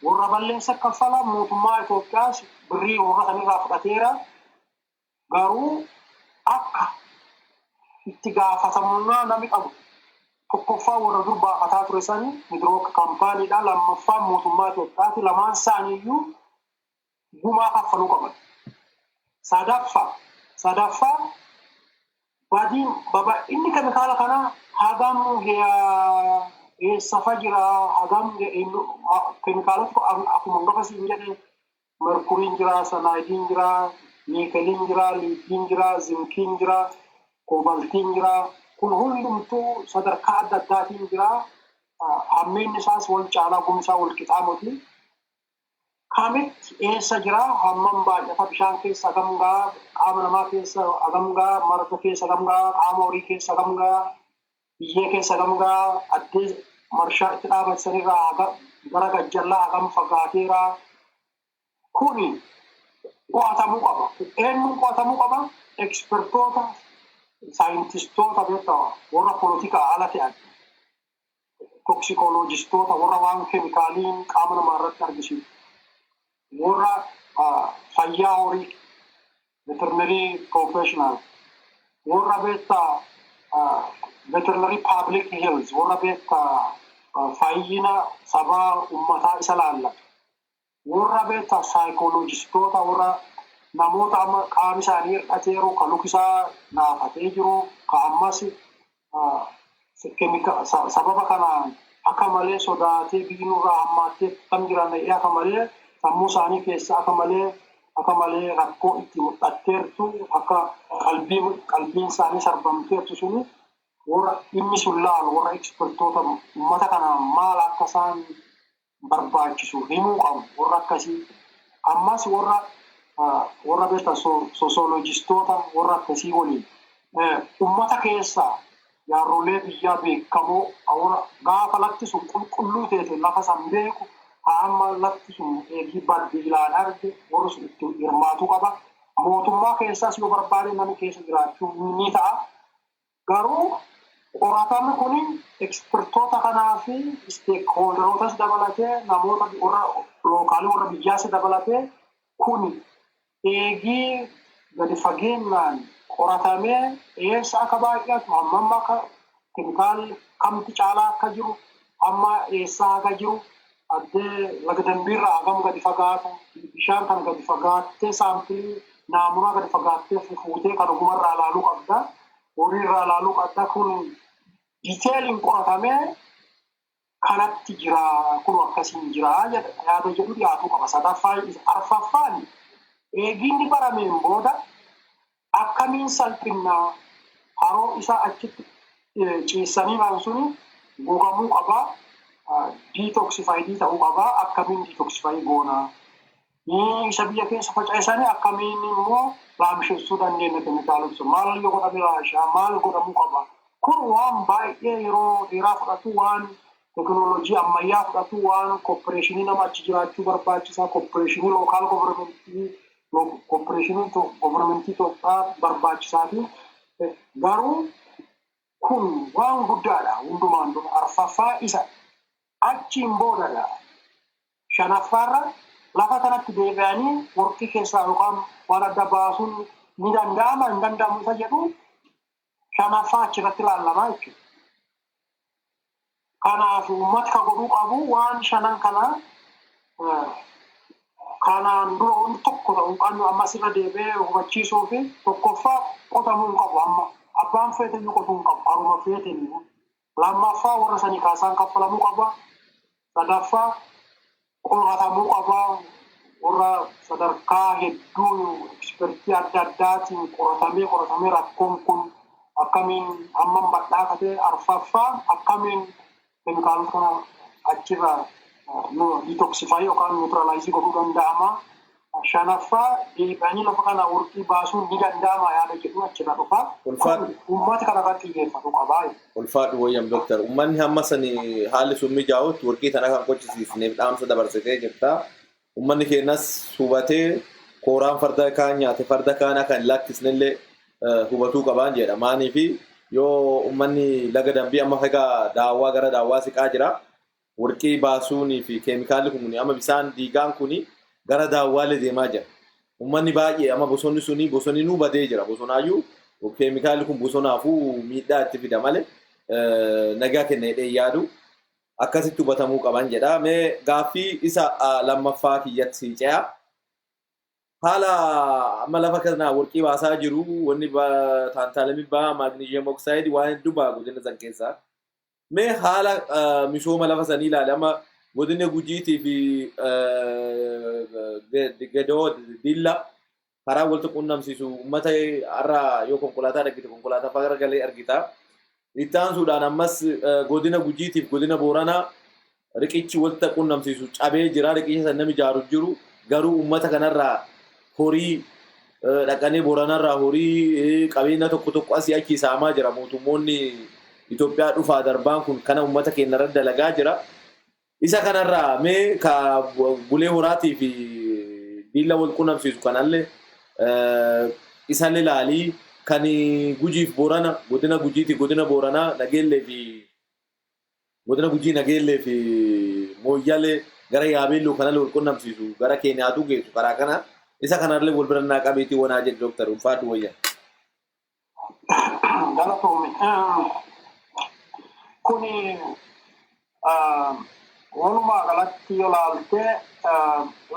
Warra balleessa kaffala. Mootummaa Itoophiyaas birrii warra sanirraa fudhateera. Garuu akka itti gaafatamummaa namni qabu, tokkoffaa warra dur baafataa ture sani Midroc companydha. Lammaffaa mootummaa Itoophiyaati. Lamaan isaaniiyyuu gumaa kaffaluu qaban. Sadaffaa, badiin babal'inni keemikaala kanaa hagam eessafa jira, hagam keemikaalota, akkuma gafa siin jedhe, merkuriin jira, cyanideiin jira, nickeliin jira, leadiin jira, zinciin jira, cobaltiin jira. Kun hundumtuu sadarkaa adda addaatiin jira. Hammeenni isaas wal caalaa, gumsaa wal qixaamuti. Kamitti eessa jira, hammam baay'ata, bishaan keessa hagam gaa, qaama namaa keessa hagam gaa, marga keessa hagam gaa, qaama horii keessa hagam gaa, biyyee keessa hagam gaa, addee marshaa itti dhaabatsanirraa gara gajjallaa hagam fagaateera. Kuni qo'atamuu qaba. Eenyuun qo'atamuu qaba? Expertoota, saayintistoota beektaa warra polotikaa ala ta'an, toxicologistoota, warra waan keemikaaliin qaama namaa irratti argisiisu, warra fayyaa horii, veterinary professional, warra beektaa veterinary public health, warra beektaa fayyina sabaa ummataa isa laallatu, warra beektaa saayikooloojistoota, warra namoota amma qaami isaanii hir'ateeru, ka lukisaa naafatee jiru, ka ammas sababa kanaan akka malee sodaatee biyyi nurraa hammaattee kam jiran akka malee sammuu isaanii keessa akka malee rakkoo itti mul'atteertu, akka qalbiin isaanii sarbamteertu suni, warra dhimmi sun laalu, warra expertoota uummata kanaan maal akka isaan barbaachisu himuu qabu, warra akkasii. Ammas warra beektan sociologistoota, warra akkasii waliin, ummata keessaa jaarrolee biyyaa beekamoo, gaafa lafti sun qulqulluu teete lafa san beeku, haa amma lafti sun eegii baddiilaan arge, warri sun itti hirmaatuu qaba. Mootummaa keessaas yoo barbaade namni keessa jiraachuu ni ta'a. Garuu qoratamni kun expertoota kanaa fi stakeholderootas dabalatee, namoota warra local, warra biyyaas dabalatee, kun eegii gadi fageenyaan qoratamee, eessa akka baay'atu, hammam akka keemikaalli kamti caalaa akka jiru, hamma eessaa akka jiru, addee laga dambiirraa hagam gadi fagaatu, bishaan kana gadi fagaattee sample Naamunaa gadi fagaattee fuutee kan ogumarraa ilaaluu qabda. Horiirraa ilaaluu qabda. Kun detailiin qoratamee kanatti jira, kun akkasiin jira yaada jedhu dhiyaatuu qaba. Sadaffaa, arfaffaan, eeginni barameen booda akkamiin salphinnaa? Haroo isaa achitti ciissanii maan suni gogamuu qaba. Detoxified ta'uu qaba. Akkamiin detoxify goonaa? Isa biyya keessa faca'isanii akkamiin immoo laamshessuu dandeenya keemikaalota? Maal yoo godhame laashaa? Maal godhamuu qaba? Kun waan baay'ee yeroo dheeraa fudhatu, waan teekinooloojii ammayyaa fudhatu, waan cooperation nama achi jiraachuu barbaachisaa, cooperation local government, cooperation government Itoophiyaa barbaachisaa fi garuu kun waan guddaadha. Hundumaan dura arfaffaa isa, achiin boodadha. Shanaffaarra lafa kanatti deebi'anii warqii keessaa yookaan waan adda baasuun ni danda'ama hin danda'amu isa jedhu shanaffaa achirratti ilaalamaa jechuudha. Kanaaf uummata ka godhuu qabu waan shanan kana kanaan dura wanti tokko ta'uu qabnu ammas irra deebi'ee hubachiisuu fi tokkoffaa, qotamuu hin qabu. Amma abbaan feeteyyuu qotuu hin qabu, haruma feeteyyuu. Lammaffaa, warra sanii kaasaan kaffalamuu qaba. Sadaffaa, qoratamuu qaba. Warra sadarkaa hedduu expert adda addaatiin qoratamee qoratamee rakkoon kun akkamiin hammam bal'aa akka ta'e. Arfaffaa, akkamiin keemikaalota kana achirraa detoxify yookaan neutralize godhuu danda'ama. Shanaffaa, deebi'anii lafa kana warqii baasuun ni danda'ama yaada jedhu achirra dhufa. Uummata kana irratti xiyyeeffatu qaba. Ulfaadhu wayyam, dooktar. Uummanni hamma sani haalli sun mijaa'utti warqii tana kan qochisiisneef dhaamsa dabarsitee jirta. Uummanni keenyas hubatee kooraan farda kaan nyaate farda kaan akka hin lakkisnellee hubatuu qabaan jedha. Maaniifi yoo uummanni laga dambii amma egaa daawwaa gara daawwaa siqaa jira. Warqii baasuunii fi keemikaalli kun amma bisaan diigaan kuni gara daawwaalee deemaa jira. Uummanni baay'ee amma bosonni suni bosoninuu badee jira. Bosonaayyuu keemikaalli kun bosonaafuu miidhaa itti fida malee nagaa kenna jedhee yaadu, akkasitti hubatamuu qaban jedha. Mee gaaffii isa lammaffaa kiyyatti sii ce'a. Haala amma lafa kana warqii baasaa jiru, wanni tantalum baha, magnesium oxide, waan hedduu baha godina san keessaa. Mee haala misooma lafa sanii ilaali. Amma godina Gujiitii fi Gedoo Dilla karaa walitti qunnamsiisu, uummata har'a yoo konkolaataa argite konkolaataa fagara galee argita. Itti aansuudhaan ammas godina Gujiitiif godina Booranaa riqichi walitti qunnamsiisu cabee jira. Riqicha san namni ijaaru jiru, garuu uummata kanarraa horii dhaqanii Booranarraa horii qabeenya tokko tokko asii achi saamaa jira. Mootummoonni Itoophiyaa dhufaa darbaan kun kana uummata keenya irratti dalagaa jira. Isa kanarraa mee ka Bulee Horaatii fi Diilla wal qunnamsiisu kanallee isallee ilaalii, kan Gujiif Boorana, godina Gujiiti godina Booranaa Nageellee fi godina Gujii Nageellee fi Mooyyalee gara Yaabeelloo kanallee wal qunnamsiisu, gara Keeniyaatu geessu karaa kana, isa kanallee wal bira naa qabeetii wanaa jedhe, dooktar. Ulfaadhu wayya. Galatoomi. Kuni walumaa galatti yoo ilaalte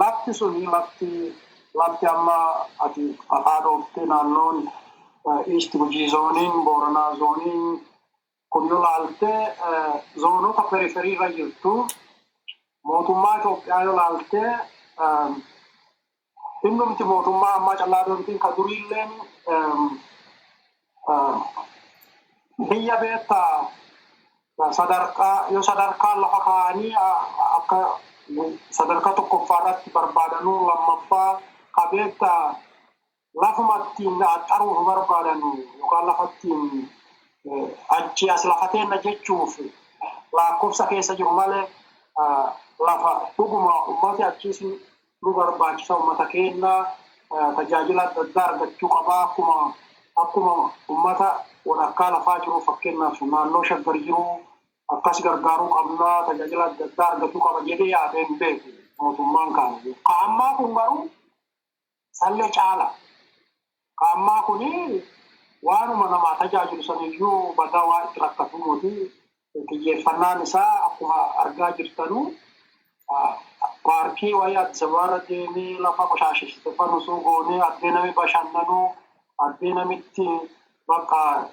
lafti suni lafti amma ati maqaa dhooftee, naannoon East Gujii zooniin, Booranaa zooniin kun yoo ilaalte zoonota periphery irra jirtu. Mootummaa Itoophiyaa yoo ilaalte, innumti mootummaa ammaa callaa doontiin ka duriilleen biyya beektaa sadarkaa yoo sadarkaa lafa kaa'anii akka sadarkaa tokkoffaa irratti barbaadanuu, lammaffaa ka beektaa lafuma ittiin axxaruuf barbaadanu yookaan lafa ittiin achi as lafa teenna jechuuf lakkoofsa keessa jiru malee, lafa dhuguma ummati achiis nu barbaachisa, ummata keenya tajaajila adda addaa argachuu qabaa, akkuma ummata walakkaa lafaa jiru, fakkeenyaaf naannoo Shaggar jiru akkas gargaaruu qabnaa, tajaajila adda addaa argachuu qaba jedhee yaadee hin beeku mootummaan kana. Ka ammaa kun garuu sallee caala. Ka ammaa kuni waanuma namaa tajaajilu saniyyuu badaa waa itti rakkatu mootii. Xiyyeeffannaan isaa akkuma argaa jirtanuu paarkii Paarkii wayii Addis Ababaarra deemee lafa qoshaashishite fanusuu goonee addee nami bashannanuu, addee namitti bakka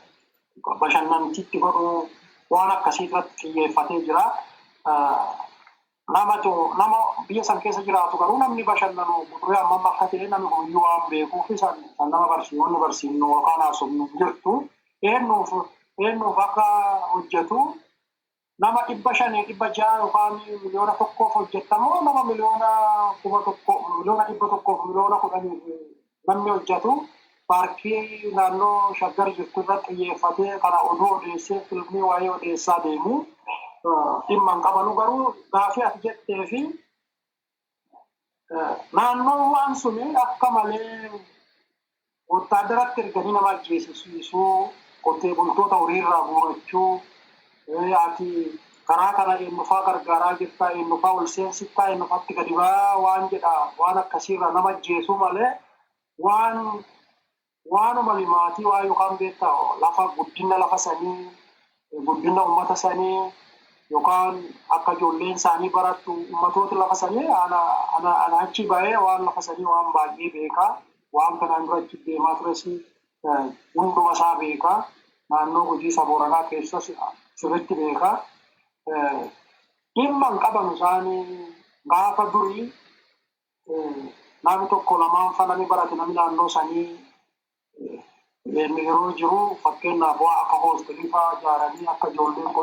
bashannantiitti godhuu, waan akkasii irratti xiyyeeffatee jira. Namatu nama biyya san keessa jiraatu garuu namni bashannanu gurguree hammam akka ta'e namni guyyuu waan beekuuf san nama barsiisonni barsiifnu yookaan haasofnu jirtu. Eenyuuf akka hojjetu, nama 500, 600 yookaan 1,000,000f hojjettamoo, nama 1,000,000, 100,000,000f, 10,000,000f namni hojjetu paarkii naannoo Shaggar jirtu irratti xiyyeeffatee kana oduu odeessee, filmii waa'ee odeessaa deemu dhimma hin qabanu. Garuu gaafii ati jettee fi naannoon waan suni akka malee wotaaddaratti erganii nama ajjeesisuu, qotee bultoota horiirraa guurachuu, ati karaa kana eenyufaa gargaaraa jirta, eenyufaa ol seensiftaa, eenyufaatti gadi ba'aa waan jedha, waan akkasiirra nama ajjeesuu malee waan waanuma limaatii waa yookaan beektaa lafa guddina lafa sanii, guddina uummata sanii, yookaan akka ijoolleen isaanii barattu, uummatoota lafa sanii. Ana achi bahee waan lafa sanii waan baay'ee beekaa, waan kanaan dura achi deemaa tures hunduma isaa beekaa, naannoo Gujii Sabooranaa keessas sirriitti beekaa. Dhimma hin qaban isaanii. Gaafa durii namni tokko lamaan fa namni barate, namni naannoo sanii yeroo jiru, fakkeenyaaf waa akka hoostelii fa'aa ijaaranii akka ijoolleen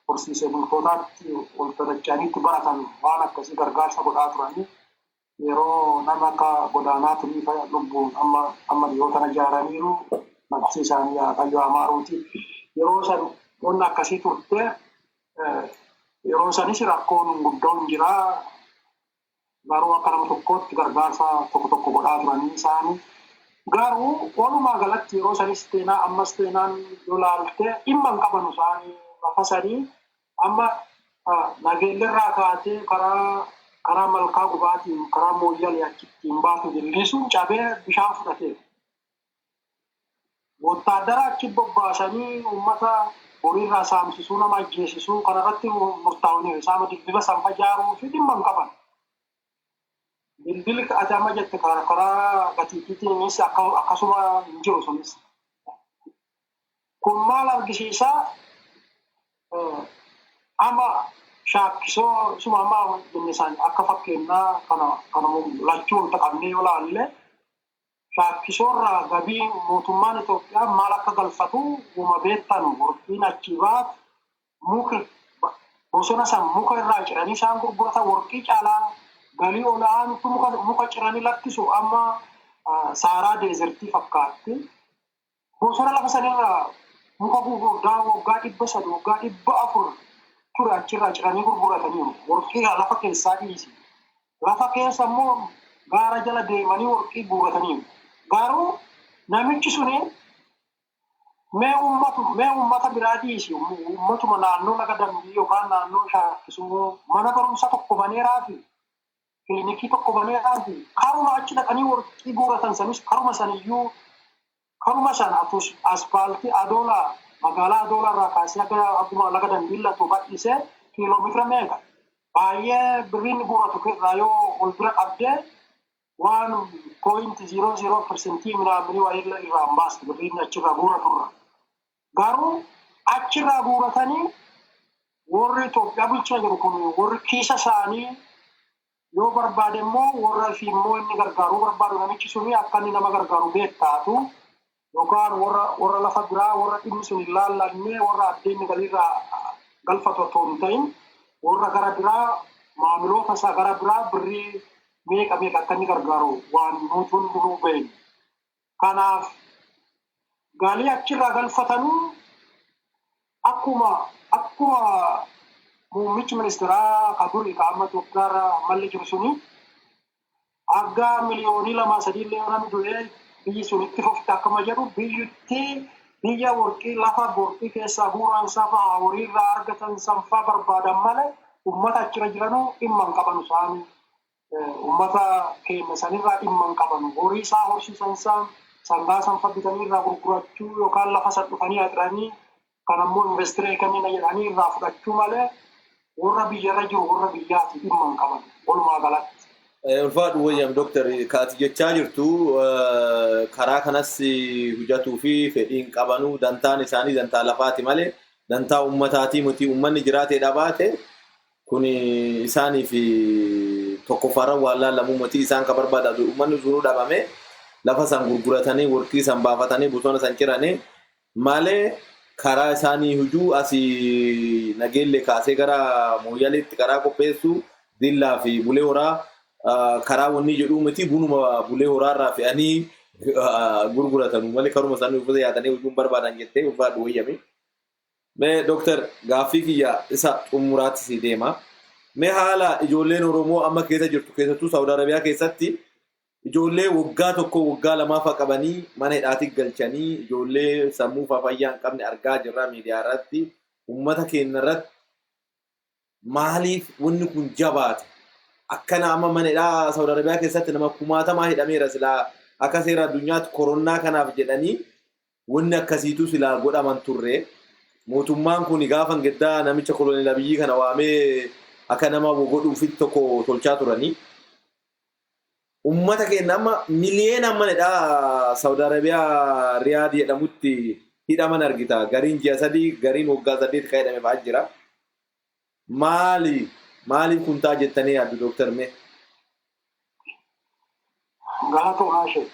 horsiisee bultootaatti ol dadacha'aniitti baratan, waan akkasii gargaarsa godhaa turanii. Yeroo nama akka Godaanaa Tulii fa'a lubbuun amma dhiyoo tana ijaaraniiru, nafsi isaanii Waaqayyo amaaruuti. Yeroo san wanni akkasii turte. Yeroo sanis rakkoon guddoon jira. Garuu akka nama tokkootti gargaarsa tokko tokko godhaa turanii isaanii. Garuu walumaa galatti yeroo sanis teenaa ammas teenaan yoo laalte dhimma hin qabanu isaanii lafa sanii. Amma Nageellerraa kaatee karaa Malkaa Gubaatiin, karaa Mooyyalee achittiin baatu dillisuun cabee bishaan fudhateera. Wottaaddara achi bobbaasanii uummata horiirraa saamsisuu, nama ajjeesisuu kanarratti murtaa'aniiru. Isaan dildila sanfa ijaaruu fi dhimma hin qaban. Dildilli ati amma jette karaa gatiittiitiinis akkasuma hin jiru sunis. Kun maal argisiisaa? Amma Shaakkisoo suma amma jenne san akka fakkeenyaa kana lachuu wanta qabnee yoo laalle, Shaakkisoorraa gabii mootummaan Itoophiyaa maal akka galfatu uma beektanu. Worqiin achii baatu, muka bosona san muka irraa ciranii isaan gurguratan, worqii caalaa galii ol'aantu muka ciranii lakkisu. Amma Saaraa desertii fakkaatti. Bosona lafa sanirraa muka gurguddaa waggaa 300, waggaa 400 ture achirraa ciranii gurgurataniiru. Worqii lafa keessaa dhiisi. Lafa keessa immoo gaara jala deemanii worqii guurrataniiru. Garuu namichi suni mee uummata biraa dhiisi, uummatuma naannoo Laga Dambii yookaan naannoo Shaakkisuu mana barumsaa tokko baneeraa fi kilinikii tokko baneeraa fi karuma achi dhaqanii worqii guurratan sanis, karuma saniyyuu, karuma sana atus aspaaltii Adoolaa, magaalaa Adoolaa irraa kaasee akka akkuma Laga Dambiillatu bal'isee kiiloomeetira meeqa baay'ee birriin guuratu irraa yoo ol bira qabdee waan 0.00% minaaminii wayii irraa hin baastu birriin achirraa guuratu irraa. Garuu achirraa guuratanii warri Itoophiyaa bulchaa jiru kun warri kiisa isaanii yoo barbaade immoo warra fi immoo inni gargaaruu barbaadu, namichi suni akka inni nama gargaaru beektaatu, yookaan warra lafa biraa, warra dhimmi sun hin laallanne, warra addeenni galiirraa galfatu otoo hin ta'in, warra gara biraa, maamiloota isaa gara biraa birrii meeqa meeqa akka inni gargaaru waan nuti hundinuu beeknu. Kanaaf galii achirraa galfatanuu akkuma muummichi ministeeraa ka durii, ka amma Itoophiyaarra ammallee jiru suni, akka 2,000,000 3 illee namni du'ee biyyi sun itti fufte akkuma jedhu, biyyattii biyya worqii, lafa worqii keessaa guuran safa horiirraa argatan sanfaa barbaadan malee ummata achirra jiranuu dhimma hin qaban isaanii. Ummata keenya sanirraa dhimma hin qaban. Horii isaa horsiisan isaan sangaa sanfa bitanii irraa gurgurachuu yookaan lafa san dhufanii haxiranii kan ammoo investiree kennina jedhanii irraa fudhachuu malee warra biyyarra jiru, warra biyyaati dhimma hin qaban walumaa galatti. Ulfaadhu wayyam Dooktar, kaati jechaa jirtu karaa kanas hojjetuu fi fedhiin qabanuu dantaan isaanii dantaa lafaati malee dantaa ummataatii miti. Ummanni jiraatee dhabaate kun isaaniif tokkoffaarra waan laallamuu miti. Isaan ka barbaadatu ummanni sunuu dhabame lafa san gurguratanii, warqii san baafatanii, bosona san ciranii malee karaa isaanii hujuu asii Nageellee kaasee gara Mooyyaleetti karaa qopheessuu, Dillaa fi Bulee Horaa karaa wanni jedhuu miti. Bunuma Bulee Horaarraa fe'anii gurguratanu malee karuma isaanii uffata yaadanii hojuun barbaadan jettee. Ulfaadhu wayyame. Mee Dooktar, gaaffii kiyya isa xumuraatti si deema. Mee haala ijoolleen Oromoo amma keessa jirtu, keessattuu Saawud Arabiyaa keessatti ijoollee waggaa 1, waggaa 2 fa'a qabanii mana hidhaatti galchanii, ijoollee sammuu fa'aa fayyaa hin qabne argaa jirra miidiyaa irratti. Uummata keenya irratti maaliif wanni kun jabaate? Akkana amma mana hidhaa Saawud Arabiyaa keessatti nama kumaatamaa hidhameera. Silaa akka seera addunyaatti koronnaa kanaaf jedhanii wanni akkasiitu silaa godhaman turre. Mootummaan kun gaafa gaddaa namicha koloneel Abiyyi kana waamee akka nama godhuufitti tokko tolchaa turanii. Uummata keenya amma miliyoona mana hidhaa Saawud Arabiyaa Riyaad jedhamutti hidhaman argita. Gariin ji'a 3, gariin waggaa 8 kan hidhame fa'aa jira. Maali? Maaliif kun ta'a jettanii yaaddu, Dooktar, mee? Galatoomaa ishee.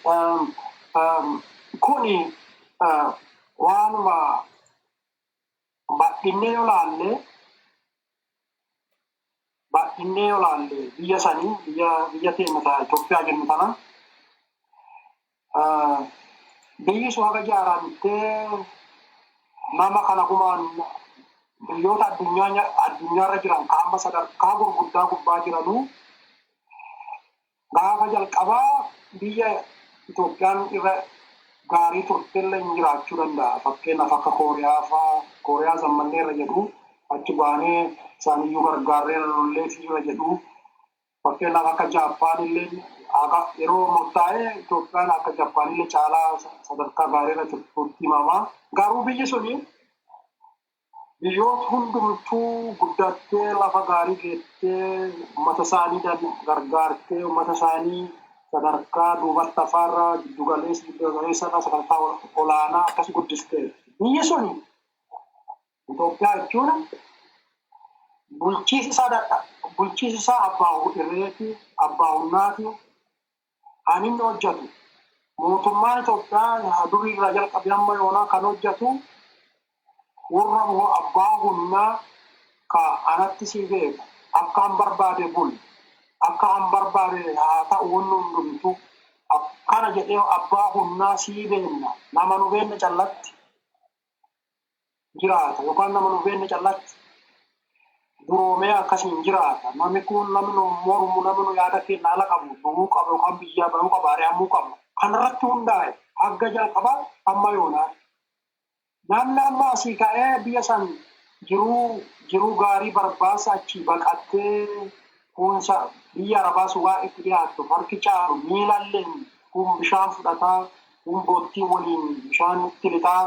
Kuni waanuma bal'innee yoo laalle biyya sanii, biyya teenya ta'a Itoophiyaa jennu tana, biyyi sun haga ijaaramtee nama kana gumaan biyyoota addunyaarra jiran ka amma sadarkaa gurguddaa gubbaa jiranuu gaafa jalqabaa biyya Itoophiyaan irra gaarii turtellee hin jiraachuu danda'a. Fakkeenyaaf akka Kooriyaa fa'aa, Kooriyaa zammallee irra jedhu, achi baanee isaaniyyuu gargaarree lollee fi irra jedhu. Fakkeenyaaf akka Jaappaan illee yeroo murtaa'e Itoophiyaan akka Jaappaan illee caalaa sadarkaa gaarii irra turtuutti himama. Garuu biyyi suni biyyoota hundumtuu guddattee lafa gaarii geettee, uummata isaanii gargaartee, uummata isaanii sadarkaa duubatti hafaarraa giddugaleessa sadarkaa olaanaa akkas guddiste. Biyyi sun Itoophiyaa jechuun bulchiisi isaa abbaa irreeti, abbaa humnaati. Kan inni hojjetu, mootummaan Itoophiyaa durii irraa jalqabee hamma yoonaa kan hojjetu, warra abbaa humnaa ka anatti si beeku, akka an barbaade bul, akka an barbaade haa ta'u, wanni hundumtu akkana jedhee abbaa humnaa sii beenna, nama nu beenne callatti jiraata yookaan nama nu beenne callatti duroomee akkasiin jiraata. Namni kun, namni nu mormu, namni nu yaada keenya ala qabu du'uu qaba yookaan biyyaa bahuu qaba, ari'amuu qaba. Kanarratti hundaa'e hagga jalqabaa hamma yoonaa. Namni amma asii ka'ee biyya san jiruu gaarii barbaasa achii baqattee kuunsa biyya Arabaas waa itti dhiyaattu harki caalu miilalleen kun bishaan fudhataa, kun boottii waliin bishaan itti lixaa,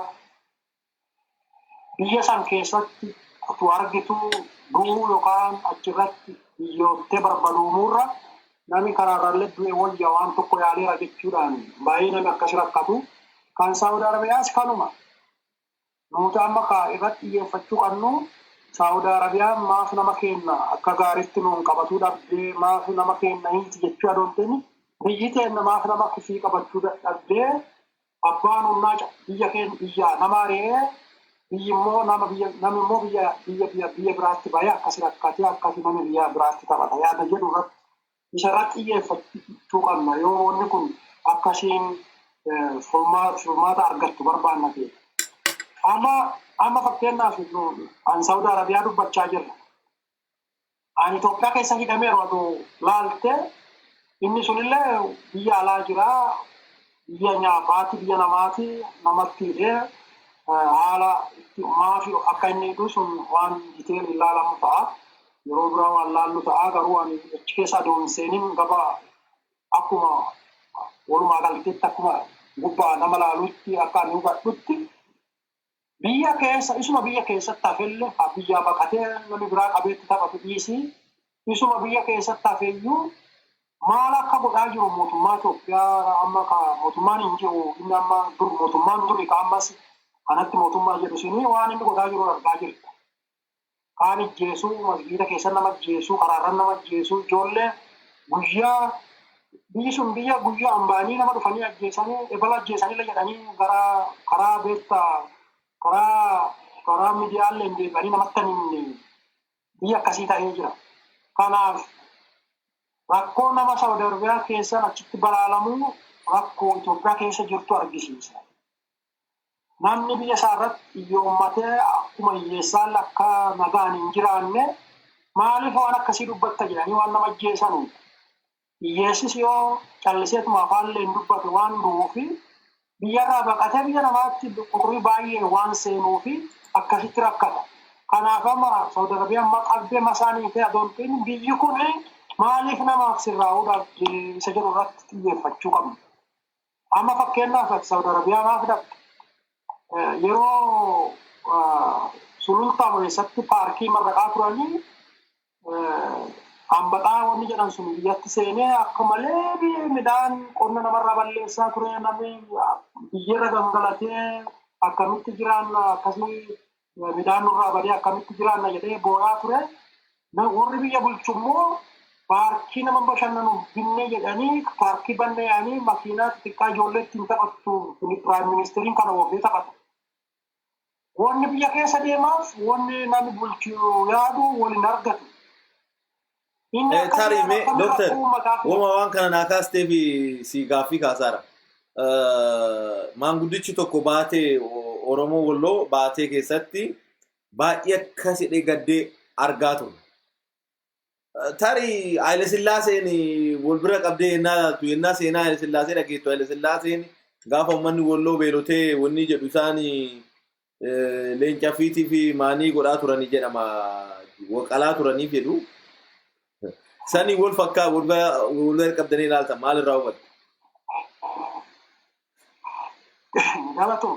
biyya san keessatti utuu argitu du'uu yookaan achirratti biyyoottee barbaaduumurra namni karaarraallee du'e wayya, waan tokko yaaleera jechuudhaan baay'ee namni akkas rakkatu. Kan Saawud Arabiyaas kanuma. Nuti amma ka irratti xiyyeeffachuu qabnu, Saawud Arabiyaan maaf nama kenna akka gaariitti nuun qabatuu dhabdee, maaf nama kenna hiiti jechuu adoon, biyyi teenna maaf nama kifii qabachuu dadhabdee, abbaan humnaa biyya keenya biyya nama ari'ee, biyyi immoo nama biyya namni immoo biyya biraatti bahee akkas rakkatee, akkasi namni biyya biraatti taphata yaada jedhu irratti, isa irratti xiyyeeffachuu qabna yoo wanni kun akkasiin furmaata argattu barbaanna ta'e. Amma fakkeenyaaf an Saawud Arabiyaa dubbachaa jirra. Ani Itoophiyaa keessa hidhameeru adoo laalte, inni sunillee biyya alaa jiraa, biyya nyaapaati, biyya namaati namatti hidhee, haala maafi akka inni hidhu sun waan detail ilaalamu ta'a. Yeroo biraa waan laallu ta'a. Garuu ani achi keessa adoo hin seenin gaba akkuma walumaa galteetti, akkuma gubbaa nama laalutti, akka ani hubadhutti, biyya keessa isuma biyya keessatti hafellee, haa biyyaa baqatee namni biraa qabeetti taphatu dhiisii, isuma biyya keessatti hafeyyuu Maal akka godhaa jiru mootummaa Itoophiyaa amma ka mootummaan hin jiru, inni amma dur mootummaan duri ka ammas kanatti mootummaa jedhu suni waan inni godhaa jiru argaa jirta. Kaan ijjeesuu, masgiida keessa nama ajjeesuu, karaarra nama ajjeesuu, ijoollee guyyaa biyyi sun biyya guyyaa ambaanii nama dhufanii ajjeesanii, ebala ajjeesanii jedhanii gara karaa beektaa karaa miidiyaalee hin deebi'anii namatti hin himne, biyya akkasii ta'ee jira. Kanaaf rakkoo nama Saudi Arabiyaa keessan achitti balaalamuu rakkoo Itoophiyaa keessa jirtu argisiisa. Namni biyya isaa irratti hiyyoommatee akkuma hiyyeessaan akka nagaan hin jiraanne, maaliif waan akkasii dubbatta jedhanii waan nama ajjeesanu. Hiyyeessis yoo calliseetuma afaan hin dubbatu waan du'uufi biyyarraa baqatee biyya namaatti quxurii baay'ee waan seenuufi akkasitti rakkata. Kanaaf amma Saudi Arabiyaan maqabdee masaanii fi adoontiin biyyi kun maaliif namaaf sirraa'uudhaaf isa jedhu irratti xiyyeeffachuu qabna. Amma fakkeenyaaf Saudi Arabiyaa maaf dhabde? Yeroo Sulultaa keessatti paarkii marraqaa turanii, hambaxaa wanni jedhan sun biyyatti seenee akka malee midhaan qonna namarraa balleessaa ture. Namni biyyarra gangalatee akkamitti jiraanna, akkasii midhaan nurraa badee akkamitti jiraanna jedhee boo'aa ture. Warri biyya bulchu immoo paarkii nama bashannanu binne jedhanii paarkii banne yaanii makiinaa xixiqqaa ijoollee ittiin taphattu prime ministeriin kana oofee taphata. Wanni biyya keessa deemaaf wanni namni bulchu yaadu waliin argatu. Tarii mee dooktar, wama waan kana naa kaastee fi si gaaffii kaasaara. Maanguddichi tokko baatee Oromoo Walloo baatee keessatti baay'ee akkas hidhee gaddee argaa ture. Tarii Haayile Sillaaseen wal bira qabdee yennaa ilaaltu, yennaa seenaa Haayile Sillaasee dhageettu, Haayile Sillaaseen gaafa uummanni Walloo beelotee wanni jedhu isaan leenca fiitii fi maanii godhaa turanii jedhama, waqalaa turanii jedhu. Sanii wal fakkaa wal bira qabdanii ilaaltan maal irraa hubattu?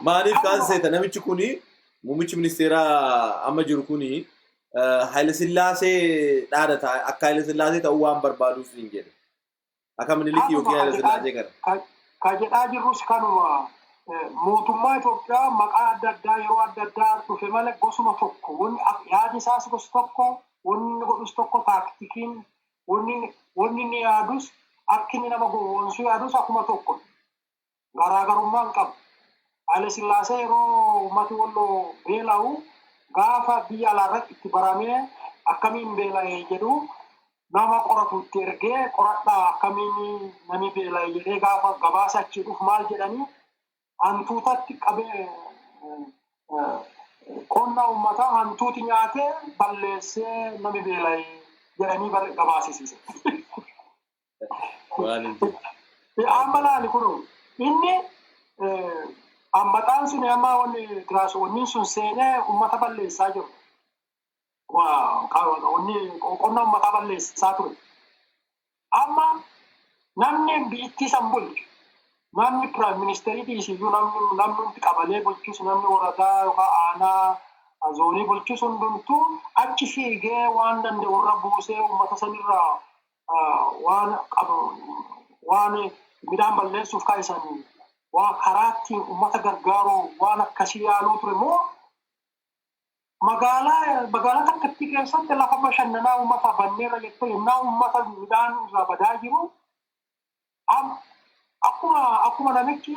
Maaliif kaasise namichi kuni, muummichi ministeeraa amma jiru kuni Haayile Sillaasee dhaadata, akka Haayile Sillaasee ta'uu waan barbaaduuf hin jedhe. Akka Minilikii yookiin Haayile Sillaasee kana. Ka jedhaa jirrus kanuma. Mootummaa Itoophiyaa maqaa adda addaa yeroo adda addaa dhufe malee gosuma tokko, wanni yaadi isaas gosa tokko, wanni inni godhus tokko, taaktikiin wanni inni yaadus, akki inni nama gowwoomsuu yaadus akkuma tokko, garaagarummaa hin qabu. Haayile Sillaasee yeroo uummati Walloo beela'u gaafa biyya alaarratti itti baramee akkamiin beela'e jedhu nama qoratu itti ergee, qoradhaa akkamiin namni beela'e jedhee, gaafa gabaasa achii dhufu maal jedhanii, hantuutatti qabee qonna uummataa hantuuti nyaatee balleessee namni beela'e jedhanii gabaasisiise. Amma laali, kun inni hambaxaan sun amma wanni wanni sun seenee uummata balleessaa jiru. Wanni qonna uummataa balleessaa ture. Amma namni biyyattii san bulchu, namni prime ministerii dhiisiyyuu, namni qabalee bulchus, namni woradaa yookaan aanaa zoonii bulchus hundumtuu achi fiigee waan danda'u irra buusee uummata sanirraa waan qabu, waan midhaan balleessuuf kaa'isan, waan karaa ittiin uummata gargaaru waan akkasii yaaluu ture moo, magaalaa takkatti keessatti lafa bashannanaa uummata banneerra jettee yennaa uummata midhaan irraa badaa jiru, akkuma namichi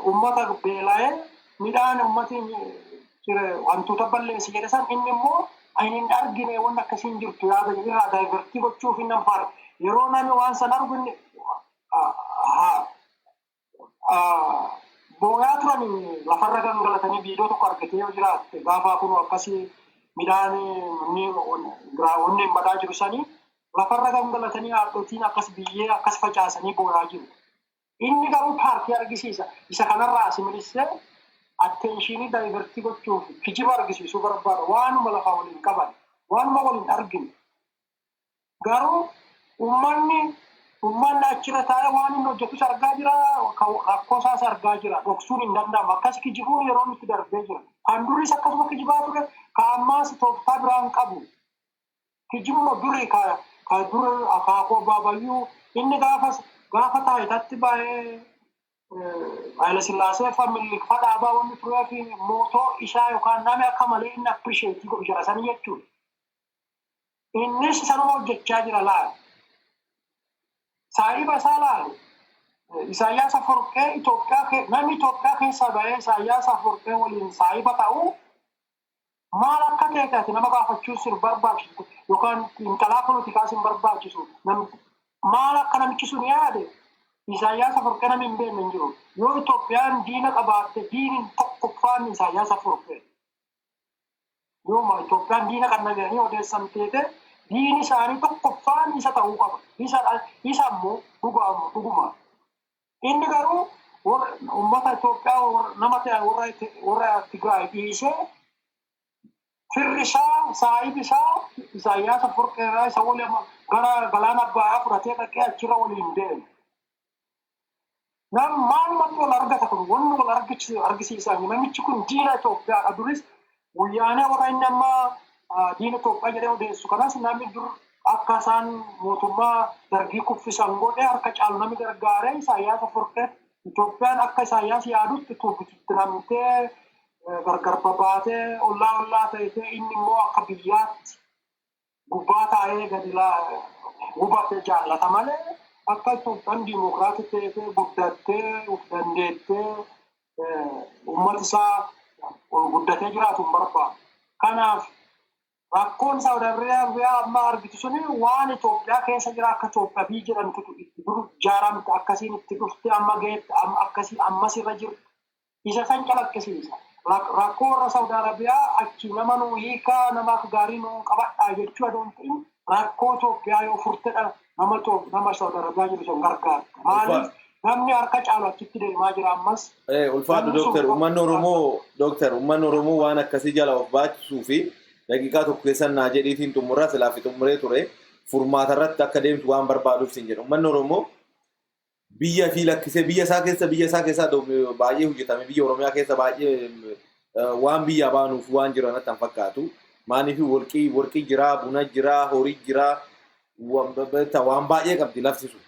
uummata beela'ee midhaan uummati wantoota balleessi jedhe san, inni immoo ani hin argine, wanni akkasii hin jirtu yaada irraa divert gochuuf hin anfaare. Yeroo namni waan san argu inni booyaa turan lafarra gangalatanii, viidiyoo tokko argatee yoo jiraatte, gaafa kun akkasii midhaan wanni hin badaa jiru sanii lafarra gangalatanii haadhotiin akkas biyyee akkas facaasanii booyaa jiru. Inni garuu paarkii argisiisa. Isa kanarraa asi milissee attention divert gochuuf kijiba argisiisuu barbaada. Waanuma lafaa waliin qaban, waanuma waliin arginu. Garuu uummanni achirra taa'ee waan inni hojjetus argaa jira, rakkoo isaas argaa jira. Dhoksuun hin danda'amu. Akkas kijibuun yeroo nutti darbee jira. Kan duris akkasuma kijibaa ture, kan ammaas tooftaa biraan qabu. Kijibuma durii ka Ka dur akaakuu abaabayyuu inni gaafa taayitaatti baay'ee Haayila Sillaasee fa Minilik fa dhaabaa wanni turee fi mootoo isaa yookaan namni akka malee inni appreciate godhu jira sanii jechuudha. Innis sanuma hojjechaa jira laala. Saahiba isaa laali. Isaayyaas Aforqee Itoophiyaa, namni Itoophiyaa keessaa bahee Isaayyaas Aforqee waliin saahiba ta'uu maal akka ta'e ati nama gaafachuun sin barbaachisu yookaan xiinxalaa poolitikaa sin barbaachisu. Maal akka namichi sun yaade Isaayyaas Aforqee namni hin beekne hin jiru. Yoo Itoophiyaan diina qabaatte, diiniin tokkoffaan Isaayyaas Aforqee. Yooma Itoophiyaan diina qabna jedhanii odeessan teete, diini isaanii tokkoffaan isa ta'uu qaba. Isa immoo dhuguma. Inni garuu uummata Itoophiyaa nama ta'e warra Tigraay dhiisee firri isaa, saahibi isaa Isaayyaas Aforqee irraa isa waliin gara galaana Abbayaa fudhatee dhaqee achirra waliin deeme. Nam maalumatti wal argata kun? Wanni wal argisiisan, namichi kun diina Itoophiyaadha. Duris guyyaanee warra inni amma diina Itoophiyaa jedhee odeessu kanas namni dur akka isaan mootummaa Dargii kuffisan godhee harka caalu namni gargaaree Isaayyaas Aforqee. Itoophiyaan akka Isaayyaas yaadutti namtee gargar babaatee ollaa ollaa ta'ee, inni immoo akka biyyaatti gubbaa taa'ee gadi hubate jaallata malee akka Itoophiyaan diimokiraatii ta'ee guddattee of dandeettee uummati isaa ol guddatee jiraatu hin barbaadu. Kanaaf rakkoon Saawud Arabiyaa amma argitu suni waan Itoophiyaa keessa jira. Akka Itoophiyaa biyyi jedhamtu itti dur ijaaramte, akkasiin itti dhufte, amma geette, amma akkasii ammas irra jirtu isa san calaqqisiisa. Rakkoo warra Saawud Arabiyaa achi nama nuu hiikaa, nama akka gaarii nuu qabadhaa jechuu adoon ta'in, rakkoo Itoophiyaa yoo furtedha nama Saawud Arabiyaa jiru sun gargaarta. Maaliif namni harka caalu achitti deemaa jira ammas. Ulfaadhu Dooktar, uummanni Oromoo, Dooktar, uummanni Oromoo waan akkasii jala of baachisuu fi daqiiqaa tokko keessan naa jedhiitiin xumurraa, silaa fi xumuree ture, furmaata irratti akka deemtu waan barbaaduuf sin jedhu. Uummanni Oromoo biyya fi lakkisee biyya isaa keessaa baay'ee hojjetame, biyya Oromiyaa keessa baay'ee waan biyya baanuuf waan jiran natti hin fakkaatu. Maaliif warqii jiraa, buna jiraa, horii jiraa, waan baay'ee qabdi lafti sun.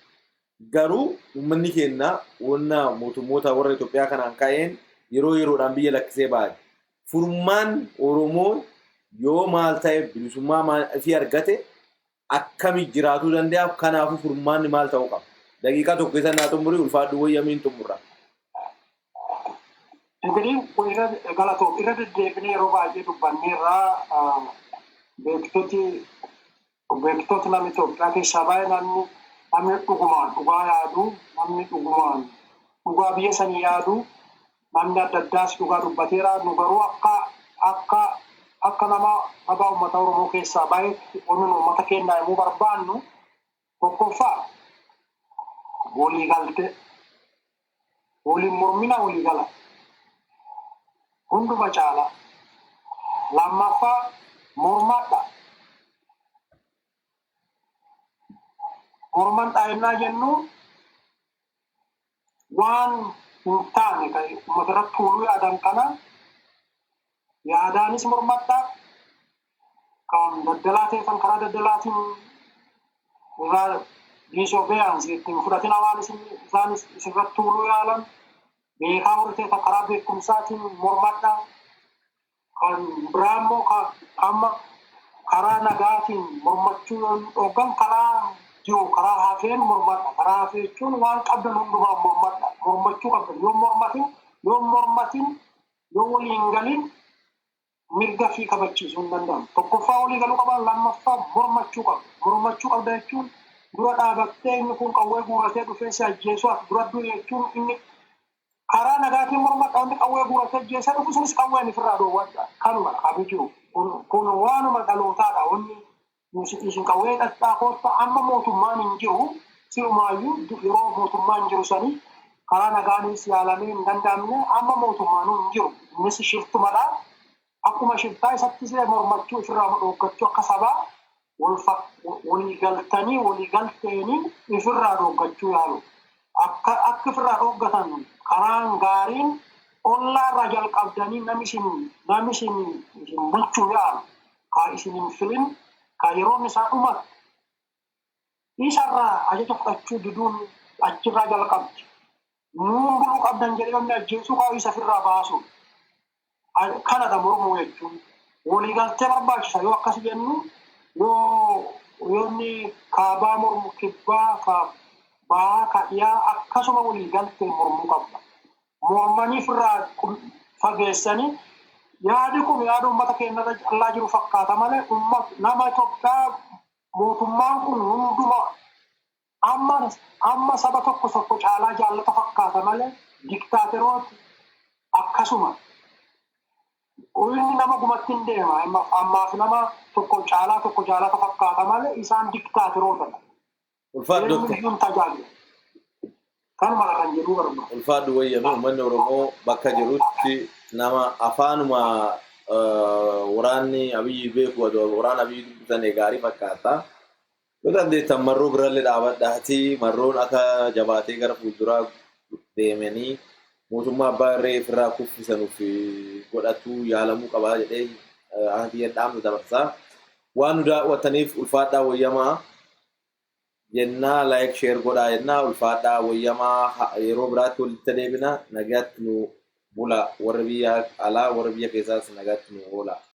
Garuu uummanni keenya wanna mootummoota warra Itoophiyaa kanaan ka'een yeroo yeroodhaan biyya lakkisee baay'e. Furmaan Oromoo yoo maal ta'e, bilisummaa fi argate akkami jiraatuu danda'a? Kanaafuu furmaanni maal ta'uu qaba? Daqiiqaa tokko keessa naa xumurii, ulfaadhu, wayyamiin xumurra. እንግዲህ galatoof irra deddeebinee yeroo baay'ee dubbanneerraa, beektoti namni Itoophiyaa keessaa baay'ee, namni dhugumaan dhugaa yaadu, namni dhugumaan dhugaa biyya sanii yaadu, namni adda addaas dhugaa dubbateera. Nu garuu akka nama sabaa uummata Oromoo keessaa baay'eetti wanni nu uummata keenyaa himuu barbaannu, tokkoffaa walii galtee, waliin mormina, walii gala hunduma caala. Lammaffaa mormadha. Morman dhaayinaa jennu waan hin taane kan uummata irratti tuuluu yaadan kana yaadaanis mormadha. Kan daldalaa ta'e kan karaa daldalaatiin irraa disobedience ittiin fudhatina waan isaan isirratti tuuluu yaalan. Beekaa warri ta'e kan karaa beekumsaatiin mormadha. Kan biraa immoo amma karaa nagaatiin mormachuu yoo dhoogan, karaa jiru karaa hafeen mormadha. Karaa hafee jechuun waan qabdan hundumaan mormadha. Mormachuu qabdan. Yoo mormatin, yoo waliin galin, mirga fi kabachiisuu hin danda'amu. Tokkoffaa walii galuu qaba, lammaffaa mormachuu qabda. Mormachuu qabda jechuun dura dhaabattee inni kun qawwee guuratee dhufee si ajjeesuu ati dura du'e jechuun, inni karaa nagaatiin mormadha, inni qawwee guuratee ajjeesee dhufu sunis qawween ofirraa dhoowwadha. Kanuma qabu jiru. Kun waanuma dhalootaadha. Wanni isin qawwee dhadhaa kootta amma mootummaan hin jiru, sirumaayyuu yeroo mootummaan jiru sanii karaa nagaanis yaalamee hin danda'amne. Amma mootummaanuu hin jiru. Innis shiftumadha. Akkuma shiftaa isattis mormachuu, ofirraa dhooggachuu, akka sabaa walii galtanii walii galteenii ofirraa dhooggachuu yaalu. Akka ofirraa dhooggatan karaan gaariin ollaa irraa jalqabdanii namni isin bulchuu yaalu kaa isin hin filin, kaa yeroon isaa dhumatu. Isarraa ajaja fudhachuu diduun achirraa jalqabdi. Nuun buluu qabdan jedhee namni ajjeesuu qabu isa ofirraa baasu. Kanadha mormuu jechuun. Waliigaltee barbaachisa yoo akkas jennu, yoo yoonni kaabaa mormu, kibbaa ka baa ka dhiyaa akkasuma waliigaltee mormuu qabda. Mormanii ofirraa fageessanii, yaadi kun yaada uummata keenyarra callaa jiru fakkaata malee, nama Itoophiyaa mootummaan kun hunduma amma amma saba tokko tokko caalaa jaallata fakkaata malee, diktaaterooti akkasuma. Inni nama gumatti hin deema. Ammaaf nama tokko caalaa tokko jaalata fakkaata malee, isaan diktaaterootadha. Ulfaadhu, doktor. Eenyuyyuu hin tajaajilu. Kanuma kan jedhuu barbaada. Ulfaadhu, wayyame. Uummanni Oromoo bakka jirutti nama afaanuma waraanni Abiyyi beeku, waraana Abiyyi dubbisan gaarii fakkaata. Yoo dandeettan marroo birallee dhaabadhaatii, marroon akka jabaatee gara fuulduraa deemanii mootummaa abbaa irree ofirraa kuffisanuuf godhatu yaalamuu qabaa jedhee akka kiyya dhaamsa dabarsaa. Waan nu daawwattaniif ulfaadhaa, wayyamaa jennaa. Like, share godhaa jennaa. Ulfaadhaa, wayyamaa. Yeroo biraatti walitti deebina. Nagaatti nu bula. Warra biyya alaa, warra biyya keessaas nagaatti nu oola.